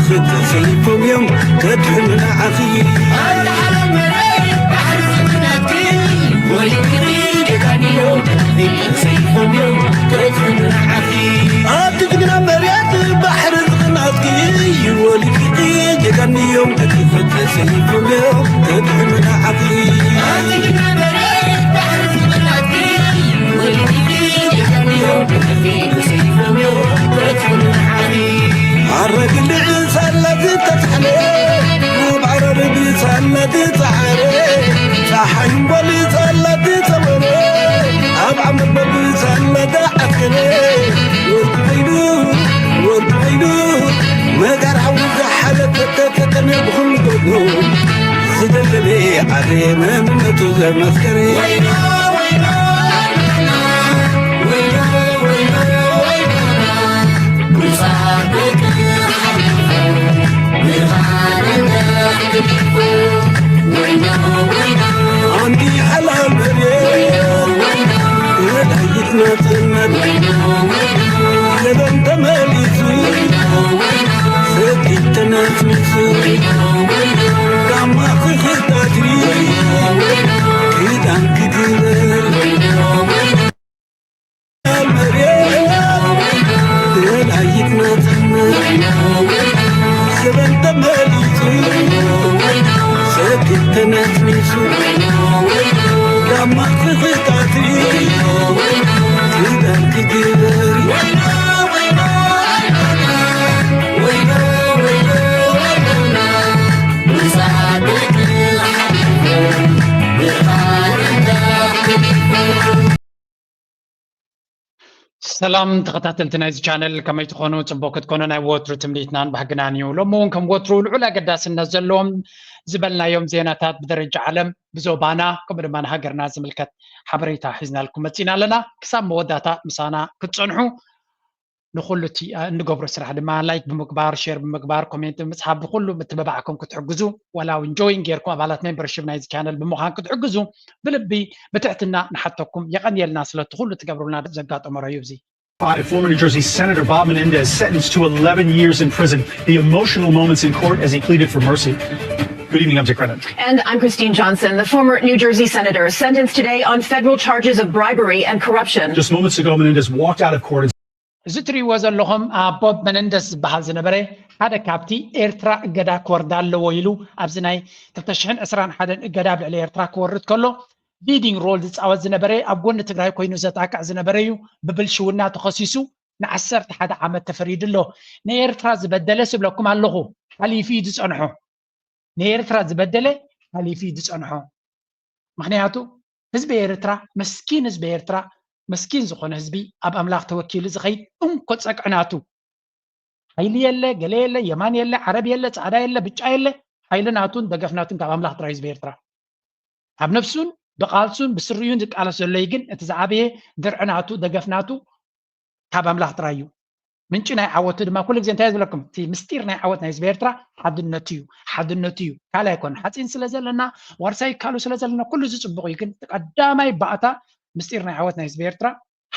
ተሰይፎም እዮም ከድሕኑ ንዓኺ። ኣብቲ ጅግና መሬት ባሕሪ ዝቕናትኪ ወሊድኪ ጀጋኑ እዮም ተሰይፎም እዮም ከድሕኑ ንዓኺ። ኣረግል ሳላ ዝተጻሕነ ኣብ ዓረር ብሳላ ዝጸዓረ ጸሓይ እምቦል ሳላ ዝጸወረ ኣብ ዓመት በብሳላ ዝዓስከረ ወዲ ዓይኑ ወዲ ዓይኑ መጋር ሓዊ ዝሓለፈ ተፈተነ ብኹሉ ጎኑ ዝደለለ ዓደ መንነቱ ዘመስከረ ኣንቲ ሓላል መሬት ወላይት ናጽነት ዘበን ተመሊሱ ሰኪት ተነስኒሱ ጋማ ክኽታትሪ ክዳን ክግበር ሰላም ተኸታተልቲ ናይዚ ቻነል፣ ከመይ ትኾኑ? ጽቡቕ ክትኮኑ ናይ ወትሩ ትምኒትናን ባህግናን እዩ። ሎሚ እውን ከም ወትሩ ልዑል ኣገዳስነት ዘለዎም ዝበልናዮም ዜናታት ብደረጃ ዓለም፣ ብዞባና ከምኡ ድማ ንሃገርና ዝምልከት ሓበሬታ ሒዝናልኩም መጺና ኣለና። ክሳብ መወዳእታ ምሳና ክትጸንሑ ንኹሉ እቲ እንገብሮ ስራሕ ድማ ላይክ ብምግባር፣ ሼር ብምግባር፣ ኮሜንት ብምጽሓፍ ብኹሉ ምትብባዕኩም ክትሕግዙ ዋላ እውን ጆይን ጌርኩም ኣባላት ሜምበርሺፕ ናይዚ ቻነል ብምዃን ክትሕግዙ ብልቢ ብትሕትና ንሓተኩም። የቐንየልና ስለቲ ኩሉ ትገብሩልና ዘጋጠመ ረዩ እዚ። Five, former New Jersey Senator Bob Menendez sentenced to eleven years in prison. The emotional moments in court as he pleaded for mercy. Good evening, I'm Dick Brennan. And I'm Christine Johnson. The former New Jersey senator sentenced today on federal charges of bribery and corruption. Just moments ago, Menendez walked out of court. እዚ ትሪእዎ ዘለኹም ኣብ ቦብ መነንደስ ዝበሃል ዝነበረ ሓደ ካብቲ ኤርትራ እገዳ ክወርዳ ኣለዎ ኢሉ ኣብዚ ናይ ክልተ ሽሕን ዕስራን ሓደን እገዳ ኣብ ልዕሊ ኤርትራ ክወርድ ከሎ ሊዲንግ ሮል ዝፃወት ዝነበረ ኣብ ጎኒ ትግራይ ኮይኑ ዘጣቅዕ ዝነበረ እዩ። ብብልሽውና ተኸሲሱ ንዓሰርተ ሓደ ዓመት ተፈሪዱ ኣሎ። ንኤርትራ ዝበደለ ስብለኩም ኣለኹ ሓሊፉ እዩ ዝፀንሖ። ንኤርትራ ዝበደለ ሓሊፉ እዩ ዝፀንሖ። ምኽንያቱ ህዝቢ ኤርትራ መስኪን ህዝቢ ኤርትራ መስኪን ዝኾነ ህዝቢ ኣብ ኣምላኽ ተወኪሉ ዝኸይድ እንኮ ፀግዒ ናቱ ሓይሊ የለ ገለ የለ የማን የለ ዓረብ የለ ፃዕዳ የለ ብጫ የለ ሓይሊ ናቱን ደገፍ ናቱን ካብ ኣምላኽ ጥራይ ህዝቢ ኤርትራ ኣብ ነፍሱን ብቃልሱን ብስሪኡን ዝቃለስ ዘሎ እዩ። ግን እቲ ዝዓበየ ድርዒ ናቱ ደገፍ ናቱ ካብ ኣምላኽ ጥራይ እዩ። ምንጪ ናይ ዓወቱ ድማ ኩሉ ግዜ እንታይ ዝብለኩም እቲ ምስጢር ናይ ዓወት ናይ ህዝቢ ኤርትራ ሓድነቱ እዩ። ሓድነቱ እዩ ካልእ ኣይኮነ ሓፂን ስለ ዘለና ዋርሳይ ይካሉ ስለ ዘለና ኩሉ እዚ ፅቡቕ እዩ። ግን ቀዳማይ ባእታ ምስጢር ናይ ዓወት ናይ ህዝቢ ኤርትራ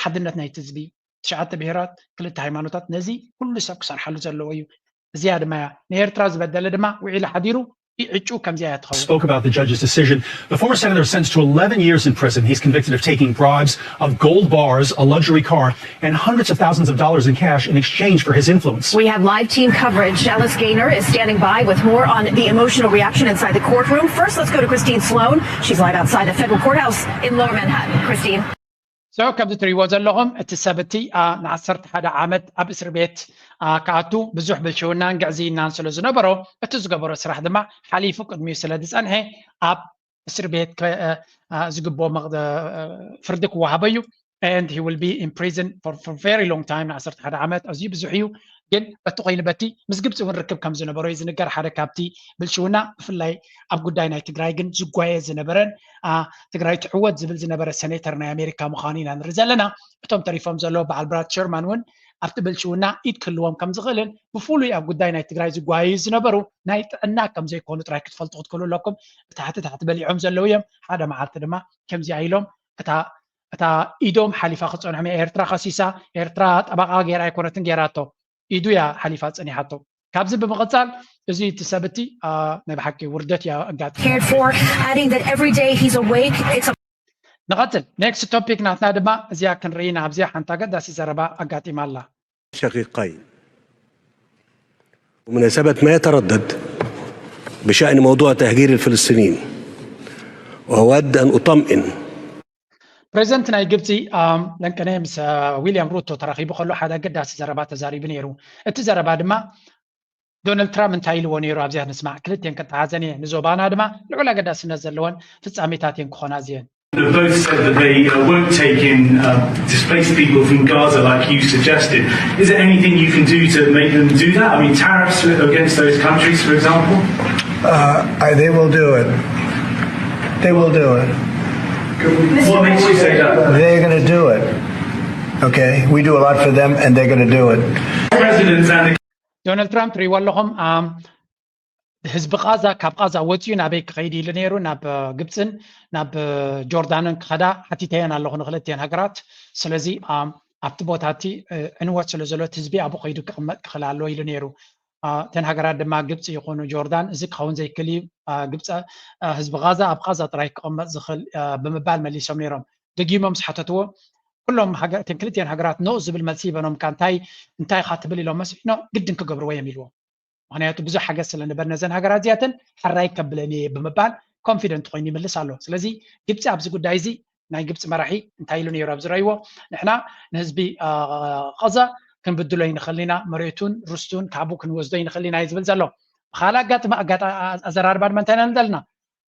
ሓድነት ናይቲ ህዝቢ ትሽዓተ ብሄራት ክልተ ሃይማኖታት ነዚ ኩሉ ሰብ ክሰርሓሉ ዘለዎ እዩ። እዚኣ ድማ እያ ንኤርትራ ዝበደለ ድማ ውዒሉ ሓዲሩ ዕጩ ከምዚኣ እያ ትኸውን። Spoke about the judge's decision. The former senator sentenced to eleven years in prison. He's convicted of taking bribes of gold bars, a luxury car, and hundreds of thousands of dollars in cash in exchange for his influence. We have live team coverage. Alice Gaynor is standing by with more on the emotional reaction inside the courtroom. First, let's go to Christine Sloan. She's live outside the federal courthouse in Lower Manhattan. Christine. So ከምዚ ትሪእዎ ዘለኹም እቲ ሰብ እቲ ንዓሰርተ ሓደ ዓመት ኣብ እስር ቤት ክኣቱ ብዙሕ ብልሽውናን ግዕዝይናን ስለ ዝነበሮ እቲ ዝገበሮ ስራሕ ድማ ሓሊፉ ቅድሚኡ ስለ ዝፀንሐ ኣብ እስር ቤት ዝግብኦ ፍርዲ ክወሃቦ እዩ። And he will be in prison for, for very long time ንዓሰርተ ሓደ ዓመት ኣዝዩ ብዙሕ እዩ። ግን በቲ ኮይኑ በቲ ምስ ግብፂ እውን ርክብ ከም ዝነበሮ እዩ ዝንገር። ሓደ ካብቲ ብልሽውና ብፍላይ ኣብ ጉዳይ ናይ ትግራይ ግን ዝጓየ ዝነበረን ትግራይ ትዕወት ዝብል ዝነበረ ሴኔተር ናይ ኣሜሪካ ምዃኑ ኢና ንርኢ ዘለና። እቶም ተሪፎም ዘለዉ በዓል ብራድ ሸርማን እውን ኣብቲ ብልሽውና ኢድ ክህልዎም ከም ዝኽእልን ብፍሉይ ኣብ ጉዳይ ናይ ትግራይ ዝጓየዩ ዝነበሩ ናይ ጥዕና ከም ዘይኮኑ ጥራይ ክትፈልጡ ክትክእሉ ኣለኩም። ብታሕቲ ታሕቲ በሊዖም ዘለዉ እዮም። ሓደ መዓልቲ ድማ ከምዚኣ ኢሎም እታ እታ ኢዶም ሓሊፋ ክፀንሖም እያ። ኤርትራ ከሲሳ ኤርትራ ጠበቓ ገይራ ኣይኮነትን ገይራቶ ኢዱ እያ ሓሊፋ ፀኒሓቶ። ካብዚ ብምቕጻል እዚ እቲ ሰብ እቲ ናይ ብሓቂ ውርደት እዩ ኣጋጢሙ። Cared for, adding that every day he's awake, it's a ንቐጽል። ኔክስት ቶፒክ ናትና ድማ እዚኣ ክንርኢ ኢና። ኣብዚኣ ሓንቲ ኣገዳሲ ዘረባ ኣጋጢማ ኣላ። شقيقين. ومناسبة ما يتردد بشأن موضوع تهجير الفلسطينيين، وأود أن أطمئن ፕሬዚደንት ናይ ግብፂ ለንቀነ ምስ ዊልያም ሩቶ ተራኺቡ ከሎ ሓደ ኣገዳሲ ዘረባ ተዛሪቡ ነይሩ። እቲ ዘረባ ድማ ዶናልድ ትራምፕ እንታይ ኢልዎ ነይሩ ኣብዚኣ ንስማዕ። ክልቴን ከተሓዘን እየ። ንዞባና ድማ ልዑል ኣገዳስነት ዘለወን ፍጻሜታት እየን ክኾና እዚአን። Both said that they uh, won't take in uh, displaced people from Gaza like you suggested. Is there anything you can do to make them do that? I mean, tariffs against those countries, for example? Uh, I, they will do it. They will do it. What makes you say that? They're going to do it. Okay? We do a lot for them, and they're going to do it. Presidents and the ዶናልድ ትራምፕ ትሪእዎ ኣለኹም። ህዝቢ ቃዛ ካብ ቃዛ ወፂኡ ናበይ ክኸይድ ኢሉ ነይሩ። ናብ ግብፅን ናብ ጆርዳንን ክኸዳ ሓቲተየን ኣለኹ ንክልቲአን ሃገራት። ስለዚ ኣብቲ ቦታ እቲ ዕንወት ስለ ዘሎ እቲ ህዝቢ ኣብኡ ከይዱ ክቕመጥ ክኽእል ኣለዎ ኢሉ ነይሩ። እተን ሃገራት ድማ ግብፂ ይኹኑ ጆርዳን እዚ ክኸውን ዘይክእል እዩ፣ ግብፂ ህዝቢ ቃዛ ኣብ ቃዛ ጥራይ ክቕመጥ ዝኽእል ብምባል መሊሶም ነይሮም። ደጊሞም ዝሓተትዎ ኩሎም እተን ክልቲአን ሃገራት ኖ ዝብል መልሲ ይበኖም። ካ እንታይ እንታይ ኢኻ ትብል ኢሎም መስኖ ግድን ክገብርዎ እዮም ኢልዎም። ምክንያቱ ብዙሕ ሓገዝ ስለ ንበር ነዘን ሃገራት እዚኣተን ሕራይ ከብለን እየ ብምባል ኮንፊደንት ኮይኑ ይምልስ ኣሎ። ስለዚ ግብፂ ኣብዚ ጉዳይ እዚ ናይ ግብፂ መራሒ እንታይ ኢሉ ነይሩ ኣብ ዝረእይዎ፣ ንሕና ንህዝቢ ቐዛ ክንብድሎ ይንኽእል ኢና፣ መሬቱን ርስቱን ካብኡ ክንወስዶ ይንኽእል ኢና እዩ ዝብል ዘሎ። ብካልእ ኣጋጥሚ ኣዘራርባ ድማ እንታይ ኢና ንደልና?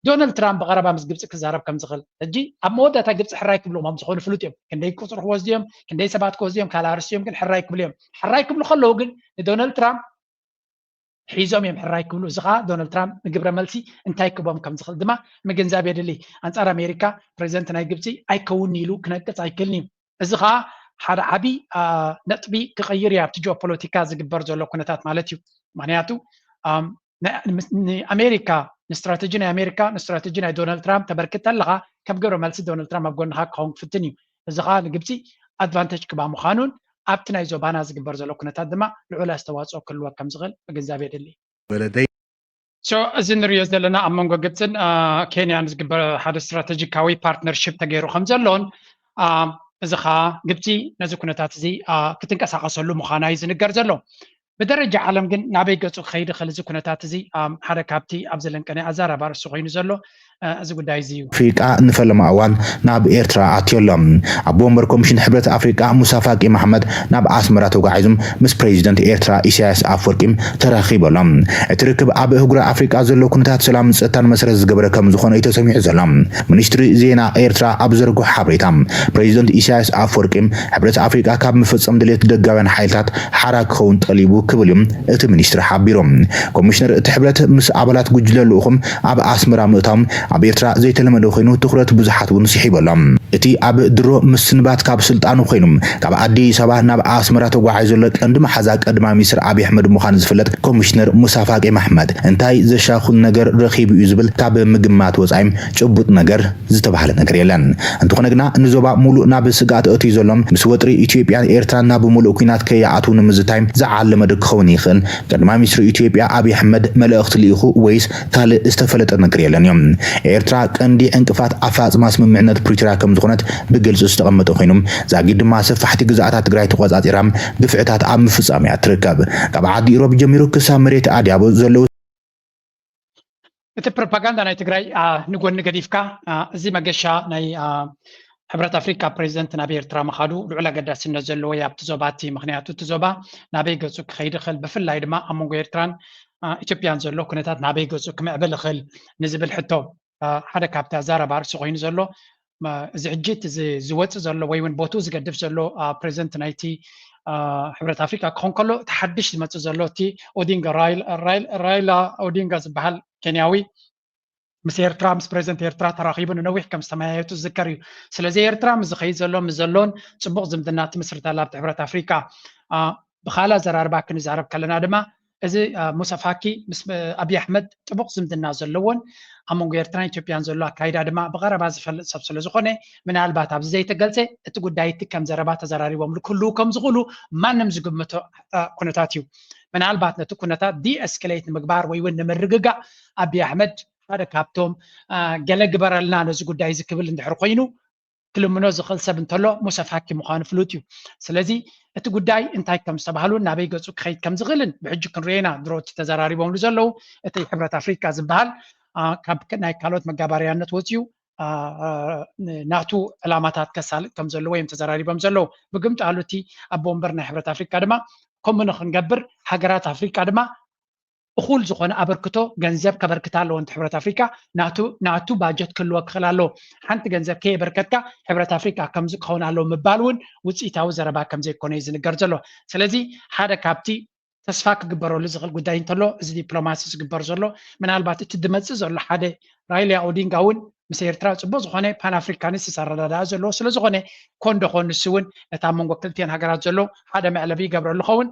ዶናልድ ትራምፕ ብቐረባ ምስ ግብፂ ክዛረብ ከም ዝኽእል ሕጂ ኣብ መወዳእታ ግብፂ ሕራይ ክብሉ ከም ዝኾኑ ፍሉጥ እዮም። ክንደይ ቁፅሪ ክወስዱ እዮም፣ ክንደይ ሰባት ክወስዱ እዮም፣ ካልእ ኣርስቲ እዮም፣ ግን ሕራይ ክብሉ እዮም። ሕራይ ክብሉ ከለዉ ግን ንዶናልድ ትራምፕ ሒዞም እዮም ሕራይ ክብሉ። እዚ ከዓ ዶናልድ ትራምፕ ንግብረ መልሲ እንታይ ክቦም ከም ዝኽእል ድማ ምግንዛብ የድሊ። ኣንፃር ኣሜሪካ ፕሬዚደንት ናይ ግብፂ ኣይከውን ኢሉ ክነቅፅ ኣይክእልን እዩ። እዚ ከዓ ሓደ ዓብዪ ነጥቢ ክቐይር እዩ ኣብቲ ጂኦፖለቲካ ዝግበር ዘሎ ኩነታት ማለት እዩ። ምክንያቱ ንኣሜሪካ ንስትራተጂ ናይ ኣሜሪካ ንስትራተጂ ናይ ዶናልድ ትራምፕ ተበርክት ኣለካ ከም ግብረ መልሲ ዶናልድ ትራምፕ ኣብ ጎንካ ክኸውን ክፍትን እዩ። እዚ ከዓ ንግብፂ ኣድቫንቴጅ ክባ ምዃኑን ኣብቲ ናይ ዞባና ዝግበር ዘሎ ኩነታት ድማ ልዑል ኣስተዋፅኦ ክህልወ ከም ዝኽእል ምግንዛብ የድሊ። ولدي ሶ እዚ ንሪኦ ዘለና ኣብ መንጎ ግብፅን ኬንያን ዝግበር ሓደ ስትራተጂካዊ ፓርትነርሽፕ ተገይሩ ከም ዘሎን እዚ ከዓ ግብፂ ነዚ ኩነታት እዚ ክትንቀሳቐሰሉ ምዃና እዩ ዝንገር ዘሎ። ብደረጃ ዓለም ግን ናበይ ገፁ ክኸይድ ይኽእል እዚ ኩነታት እዚ ሓደ ካብቲ ኣብ ዘለንቀነ ኣዘራርባ ርእሲ ኮይኑ ዘሎ እዚ ጉዳይ እዚ እዩ። ኣፍሪቃ ንፈለማ እዋን ናብ ኤርትራ ኣትዮ ኣሎ። ኣቦ ወንበር ኮሚሽን ሕብረት ኣፍሪቃ ሙሳ ፋቂ መሓመድ ናብ ኣስመራ ተጓዒዞም ምስ ፕሬዚደንት ኤርትራ ኢሳያስ ኣፍወርቂም ተራኺቡ ኣሎ። እቲ ርክብ ኣብ ኣህጉረ ኣፍሪቃ ዘሎ ኩነታት ሰላምን ጸጥታን መሰረት ዝገበረ ከም ዝኾነ እዩ ተሰሚዑ ዘሎ። ሚኒስትሪ ዜና ኤርትራ ኣብ ዘርግሖ ሓበሬታ ፕሬዚደንት ኢሳያስ ኣፍወርቂም ሕብረት ኣፍሪቃ ካብ ምፍጸም ድሌት ደጋውያን ሓይልታት ሓራ ክኸውን ጠሊቡ ክብል እዩ እቲ ሚኒስትሪ ሓቢሩ። ኮሚሽነር እቲ ሕብረት ምስ ኣባላት ጉጅለ ልኡኹም ኣብ ኣስመራ ምእታዎም ኣብ ኤርትራ ዘይተለመደ ኮይኑ ትኹረት ብዙሓት እውን ስሒቡ ኣሎ። እቲ ኣብ ድሮ ምስንባት ካብ ስልጣኑ ኮይኑ ካብ ኣዲስ ኣበባ ናብ ኣስመራ ተጓዒዙ ዘሎ ቀንዲ መሓዛ ቀዳማይ ሚኒስትር ኣብይ ኣሕመድ ምዃኑ ዝፍለጥ ኮሚሽነር ሙሳ ፋቂ መሕመድ እንታይ ዘሻኹል ነገር ረኺቡ እዩ ዝብል ካብ ምግማት ወጻኢ ጭቡጥ ነገር ዝተባህለ ነገር የለን። እንተኾነ ግና ንዞባ ሙሉእ ናብ ስግኣት ኣእትዩ ዘሎ ምስ ወጥሪ ኢትዮጵያን ኤርትራን ናብ ሙሉእ ኲናት ከይኣትዉ ንምዝታይ ዝዓለመ ዶ ክኸውን ይኽእል? ቀዳማይ ሚኒስትር ኢትዮጵያ ኣብይ ኣሕመድ መልእኽቲ ልኢኹ ወይስ ካልእ ዝተፈለጠ ነገር የለን እዩ? ኤርትራ ቀንዲ ዕንቅፋት ኣፈፃፅማ ስምምዕነት ፕሪቶርያ ከም ዝኾነት ብግልፂ ዝተቐመጠ ኮይኑ ዛጊድ ድማ ሰፋሕቲ ግዝኣታት ትግራይ ተቆፃፂራ ግፍዕታት ኣብ ምፍፃም እያ ትርከብ። ካብ ዓዲ ኢሮብ ጀሚሩ ክሳብ መሬት ኣድያቦ ዘለዉ እቲ ፕሮፓጋንዳ ናይ ትግራይ ንጎኒ ገዲፍካ እዚ መገሻ ናይ ሕብረት ኣፍሪካ ፕሬዚደንት ናብ ኤርትራ ምኻዱ ልዑል ኣገዳስነት ዘለዎ እዩ ኣብቲ ዞባ እቲ። ምክንያቱ እቲ ዞባ ናበይ ገፁ ክኸይድ ይኽእል፣ ብፍላይ ድማ ኣብ መንጎ ኤርትራን ኢትዮጵያን ዘሎ ኩነታት ናበይ ገፁ ክምዕብል ይኽእል ንዝብል ሕቶ ሓደ ካብቲ ኣዛራቢ ኣርእስቲ ኮይኑ ዘሎ እዚ ሕጂ እቲ ዝወፅእ ዘሎ ወይ እውን ቦትኡ ዝገድፍ ዘሎ ፕሬዚደንት ናይቲ ሕብረት ኣፍሪካ ክኾን ከሎ እቲ ሓድሽ ዝመፅእ ዘሎ እቲ ኦዲንጋ ራይላ ኦዲንጋ ዝበሃል ኬንያዊ ምስ ኤርትራ ምስ ፕሬዚደንት ኤርትራ ተራኺቡ ንነዊሕ ከም ዝተመያየጡ ዝዝከር እዩ። ስለዚ ኤርትራ ምስ ዝኸይድ ዘሎ ምስ ዘሎን ፅቡቕ ዝምድና ትምስርት ኣላ ኣብቲ ሕብረት ኣፍሪካ። ብኻልእ ኣዘራርባ ክንዛረብ ከለና ድማ እዚ ሙሳ ፋኪ ምስ ኣብይ ኣሕመድ ጥቡቕ ዝምድና ዘለዎን ኣብ መንጎ ኤርትራን ኢትዮጵያን ዘሎ ኣካይዳ ድማ ብቐረባ ዝፈልጥ ሰብ ስለ ዝኾነ፣ ምናልባት ኣብዚ ዘይተገልጸ እቲ ጉዳይ እቲ ከም ዘረባ ተዘራሪቦምሉ ክህልዉ ከም ዝኽእሉ ማንም ዝግምቶ ኩነታት እዩ። ምናልባት ነቲ ኩነታት ዲኤስክሌት ንምግባር ወይ እውን ንምርግጋእ ኣብይ ኣሕመድ ሓደ ካብቶም ገለ ግበረልና ነዚ ጉዳይ እዚ ክብል እንድሕር ኮይኑ ክልምኖ ዝኽእል ሰብ እንተሎ ሙሳ ፋኪ ምዃኑ ፍሉጥ እዩ። ስለዚ እቲ ጉዳይ እንታይ ከም ዝተባህሉን ናበይ ገጹ ክኸይድ ከም ዝኽእልን ብሕጂ ክንሪኦ ኢና። ድሮ እቲ ተዘራሪቦምሉ ዘለዉ እቲ ሕብረት ኣፍሪካ ዝበሃል ካብ ናይ ካልኦት መጋባርያነት ወፂኡ ናቱ ዕላማታት ከሳልጥ ከም ዘለዎ እዮም ተዘራሪቦም ዘለዉ። ብግምጣሉ እቲ ኣቦ ወንበር ናይ ሕብረት ኣፍሪካ ድማ ከምኡ ንክንገብር ሃገራት ኣፍሪካ ድማ እኹል ዝኾነ ኣበርክቶ ገንዘብ ከበርክታ ኣለዎ። እንተ ሕብረት ኣፍሪካ ናቱ ባጀት ክህልዎ ክኽእል ኣለዎ። ሓንቲ ገንዘብ ከየበርከትካ ሕብረት ኣፍሪካ ከምዚ ክኸውን ኣለዎ ምባል እውን ውፅኢታዊ ዘረባ ከም ዘይኮነ እዩ ዝንገር ዘሎ። ስለዚ ሓደ ካብቲ ተስፋ ክግበረሉ ዝኽእል ጉዳይ እንተሎ እዚ ዲፕሎማሲ ዝግበር ዘሎ ምናልባት እቲ ድመፅእ ዘሎ ሓደ ራይላ ኦዲንጋ እውን ምስ ኤርትራ ፅቡቅ ዝኾነ ፓን ኣፍሪካኒስት ኣረዳድኣ ዘለዎ ስለዝኾነ ኮን ዶ ኮን ንሱ እውን ነታ መንጎ ክልቲኤን ሃገራት ዘሎ ሓደ መዕለቢ ይገብረሉ ኸውን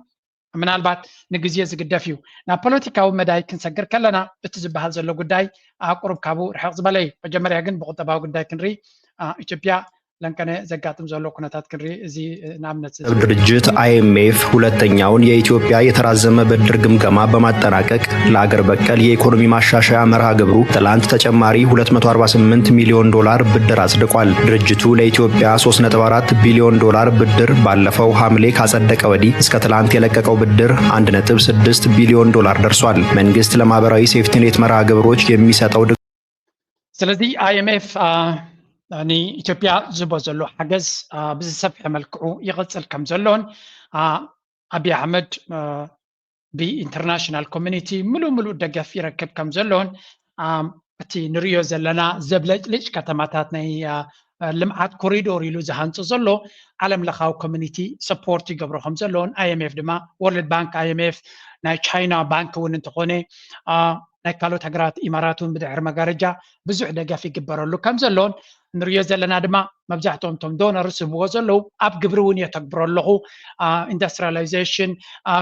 ምናልባት ንግዜ ዝግደፍ እዩ። ናብ ፖለቲካዊ መዳይ ክንሰግር ከለና እቲ ዝበሃል ዘሎ ጉዳይ ኣቁሩብ ካብኡ ርሕቕ ዝበለ እዩ። መጀመርያ ግን ብቁጠባዊ ጉዳይ ክንርኢ ኢትዮጵያ ለንቀነ ዘጋጥም ዘሎ ኩነታት ክንርኢ እዚ ንኣብነት ድርጅት አይኤምኤፍ ሁለተኛውን የኢትዮጵያ የተራዘመ ብድር ግምገማ በማጠናቀቅ ለአገር በቀል የኢኮኖሚ ማሻሻያ መርሃ ግብሩ ትላንት ተጨማሪ ሁለት መቶ አርባ ስምንት ሚሊዮን ዶላር ብድር አጽድቋል። ድርጅቱ ለኢትዮጵያ ሶስት ነጥብ አራት ቢሊዮን ዶላር ብድር ባለፈው ሐምሌ ካጸደቀ ወዲህ እስከ ትላንት የለቀቀው ብድር አንድ ነጥብ ስድስት ቢሊዮን ዶላር ደርሷል። መንግስት ለማህበራዊ ሴፍቲኔት መርሃ ግብሮች የሚሰጠው ስለዚ ኣይኤምኤፍ ንኢትዮጵያ ዝቦ ዘሎ ሓገዝ ብዝሰፍሐ መልክዑ ይቕፅል ከም ዘሎን ኣብይ ኣሕመድ ብኢንተርናሽናል ኮሚኒቲ ምሉእ ምሉእ ደገፍ ይረክብ ከም ዘሎን እቲ ንሪዮ ዘለና ዘብለጭልጭ ከተማታት ናይ ልምዓት ኮሪዶር ኢሉ ዝሃንፆ ዘሎ ዓለም ለኻዊ ኮሚኒቲ ሰፖርት ይገብሮ ከም ዘሎን ኣይኤምኤፍ ድማ ወርልድ ባንክ ኣይኤምኤፍ ናይ ቻይና ባንክ እውን እንተኾነ ናይ ካልኦት ሃገራት ኢማራት እውን ብድሕሪ መጋረጃ ብዙሕ ደገፍ ይግበረሉ ከም ዘሎን ንሪዮ ዘለና ድማ መብዛሕትኦም ቶም ዶነርስ ዝብዎ ዘለዉ ኣብ ግብሪ እውን የተግብሮ ኣለኹ ኢንዱስትሪላይዜሽን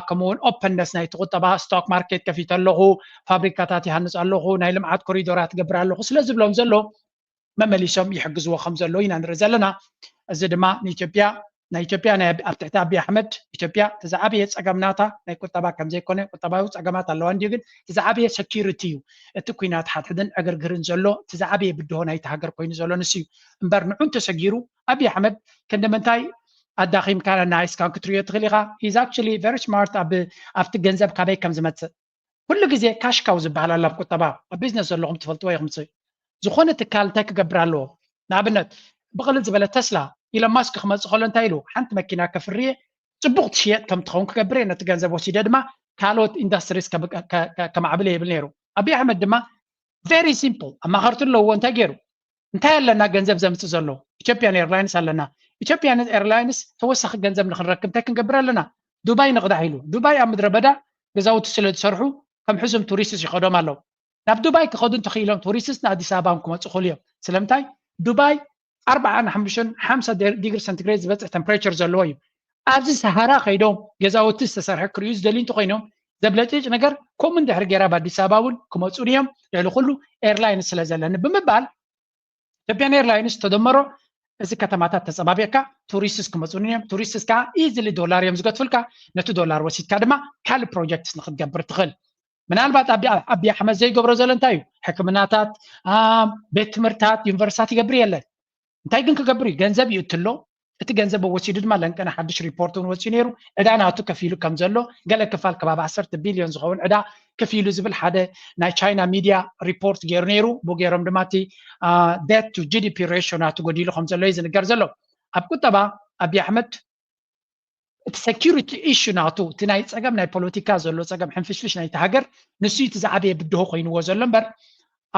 ከምኡውን ኦፐንነስ ናይቲ ቁጠባ ስቶክ ማርኬት ከፊተ ኣለኹ ፋብሪካታት ይሃንፅ ኣለኹ ናይ ልምዓት ኮሪዶራት ገብር ኣለኹ ስለ ዝብሎም ዘሎ መመሊሶም ይሕግዝዎ ከም ዘለዉ ኢና ንርኢ ዘለና እዚ ድማ ንኢትዮጵያ ናይ ኢትዮጵያ ናይ ኣብ ትሕቲ ኣብይ ኣሕመድ ኢትዮጵያ እቲ ዝዓበየ ፀገም ናታ ናይ ቁጠባ ከም ዘይኮነ ቁጠባዊ ፀገማት ኣለዋ እንድዩ ግን እቲ ዝዓበየ ሰኪሪቲ እዩ እቲ ኩናት ሓድሕድን ዕግርግርን ዘሎ እቲ ዝዓበየ ብድሆ ናይቲ ሃገር ኮይኑ ዘሎ ንሱ እዩ እምበር ንዑ እንተሰጊሩ ኣብይ ኣሕመድ ክንዲ ምንታይ ኣዳኺምካ ነናይስካን ክትሪዮ ትኽእል ኢኻ he's actually very smart ኣብቲ ገንዘብ ካበይ ከም ዝመፅእ ኩሉ ግዜ ካሽካው ዝበሃል ኣሎ ኣብ ቁጠባ ኣብ ቢዝነስ ዘለኹም ትፈልጥዎ ኢኹም ዝኾነ ትካል እንታይ ክገብር ኣለዎ ንኣብነት ብቕልል ዝበለ ተስላ ኢሎን ማስክ ክመፅእ ከሎ እንታይ ኢሉ ሓንቲ መኪና ከፍርየ ፅቡቕ ትሽየጥ ከም ትኸውን ክገብር እየ ነቲ ገንዘብ ወሲደ ድማ ካልኦት ኢንዱስትሪስ ከማዕብል ይብል ነይሩ ኣብይ ኣሕመድ ድማ very simple ኣማኸርቲ ኣለዎ እንታይ ገይሩ እንታይ ኣለና ገንዘብ ዘምፅእ ዘሎ ኢትዮጵያን ኤርላይንስ ኣለና ኢትዮጵያን ኤርላይንስ ተወሳኺ ገንዘብ ንክንረክብ እንታይ ክንገብር ኣለና ዱባይ ንቕዳሕ ኢሉ ዱባይ ኣብ ምድረ በዳ ገዛውቲ ስለ ዝሰርሑ ከም ሕዙም ቱሪስትስ ይኸዶም ኣለዉ ናብ ዱባይ ክኸዱ እንተኽኢሎም ቱሪስትስ ንኣዲስ ኣበባ ክመፁ ክእሉ እዮም ስለምንታይ ዱባይ ኣርባዓ ንሓሙሽተን ሓምሳ ዲግሪ ሰንቲግሬድ ዝበፅሕ ተምፕሬቸር ዘለዎ እዩ ኣብዚ ሰሃራ ከይዶም ገዛውቲ ዝተሰርሐ ክርእዩ ዝደልዩ እንተኮይኖም ዘብለጭልጭ ነገር ከምኡ እንድሕር ገይራ ኣብ ኣዲስ ኣበባ እውን ክመፁ ድዮም ልዕሊ ኩሉ ኤርላይን ስለ ዘለኒ ብምባል ኢትዮጵያን ኤርላይንስ ተደመሮ እዚ ከተማታት ተፀባቢቕካ ቱሪስትስ ክመፁ እዮም ቱሪስትስ ከዓ ኢዝሊ ዶላር እዮም ዝገትፉልካ ነቲ ዶላር ወሲድካ ድማ ካልእ ፕሮጀክትስ ንክትገብር ትኽእል ምናልባት ኣብይ ኣሕመድ ዘይገብሮ ዘሎ እንታይ እዩ ሕክምናታት ቤት ትምህርታት ዩኒቨርሲታት ይገብር የለን እንታይ ግን ክገብር እዩ ገንዘብ ይእትሎ እቲ ገንዘብ ወሲዱ ድማ ለንቀነ ሓድሽ ሪፖርት እውን ወፂኡ ነይሩ ዕዳ ናቱ ከፊሉ ከም ዘሎ ገለ ክፋል ከባቢ ዓሰርተ ቢልዮን ዝኸውን ዕዳ ከፊሉ ዝብል ሓደ ናይ ቻይና ሚድያ ሪፖርት ገይሩ ነይሩ ብገይሮም ድማ እቲ debt to GDP ratio ናቱ ጎዲሉ ከም ዘሎ እዩ ዝንገር ዘሎ ኣብ ቁጠባ ኣብይ ኣሕመድ እቲ security issue ናቱ እቲ ናይ ፀገም ናይ ፖለቲካ ዘሎ ፀገም ሕንፍሽፍሽ ናይቲ ሃገር ንሱ እቲ ዝዓበየ ብድሆ ኮይንዎ ዘሎ እምበር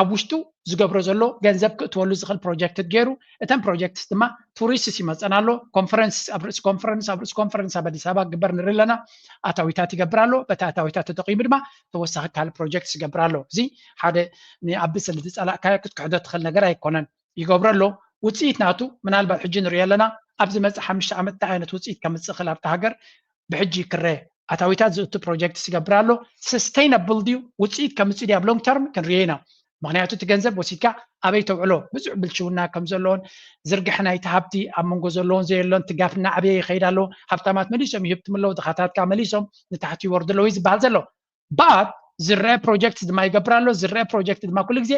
ኣብ ውሽጡ ዝገብሮ ዘሎ ገንዘብ ክእትወሉ ዝኽእል ፕሮጀክትስ ገይሩ እተን ፕሮጀክትስ ድማ ቱሪስትስ ይመፀና ኣሎ ኮንፈረንስ ኣብ ርእሲ ኮንፈረንስ ኣብ ርእሲ ኮንፈረንስ ኣብ ኣዲስ ኣበባ ክግበር ንርኢ ኣለና ኣታዊታት ይገብር ኣሎ በቲ ኣታዊታት ተጠቂሙ ድማ ተወሳኺ ካልእ ፕሮጀክትስ ይገብር ኣሎ እዚ ሓደ ንኣቢ ስለ ዝፀላእካዮ ክትክሕዶ ትኽእል ነገር ኣይኮነን ይገብሮ ኣሎ ውፅኢት ናቱ ምናልባት ሕጂ ንሪኦ ኣለና ኣብ ዝመፅእ ሓሙሽተ ዓመት እንታይ ዓይነት ውፅኢት ከምፅእ ክእል ኣብቲ ሃገር ብሕጂ ክረ ኣታዊታት ዝእቱ ፕሮጀክት ይገብር ኣሎ። ሰስተይናብል ድዩ? ውፅኢት ከምፅእ ድዩ ኣብ ሎንግ ተርም ክንሪኦ ኢና። ምክንያቱ እቲ ገንዘብ ወሲድካ ኣበይ ተውዕሎ? ብዙሕ ብልሽውና ከም ዘለዎን ዝርግሐ ናይቲ ሃብቲ ኣብ መንጎ ዘለዎን ዘየሎን እቲ ጋፕ እናዓበየ ይኸይድ ኣሎ። ሃብታማት መሊሶም ይህብትሙ ኣለዉ፣ ድኻታት ከዓ መሊሶም ንታሕቲ ይወርዱ ኣለዉ እዩ ዝበሃል ዘሎ። ባት ዝረአ ፕሮጀክት ድማ ይገብር ኣሎ። ዝረአ ፕሮጀክት ድማ ኩሉ ግዜ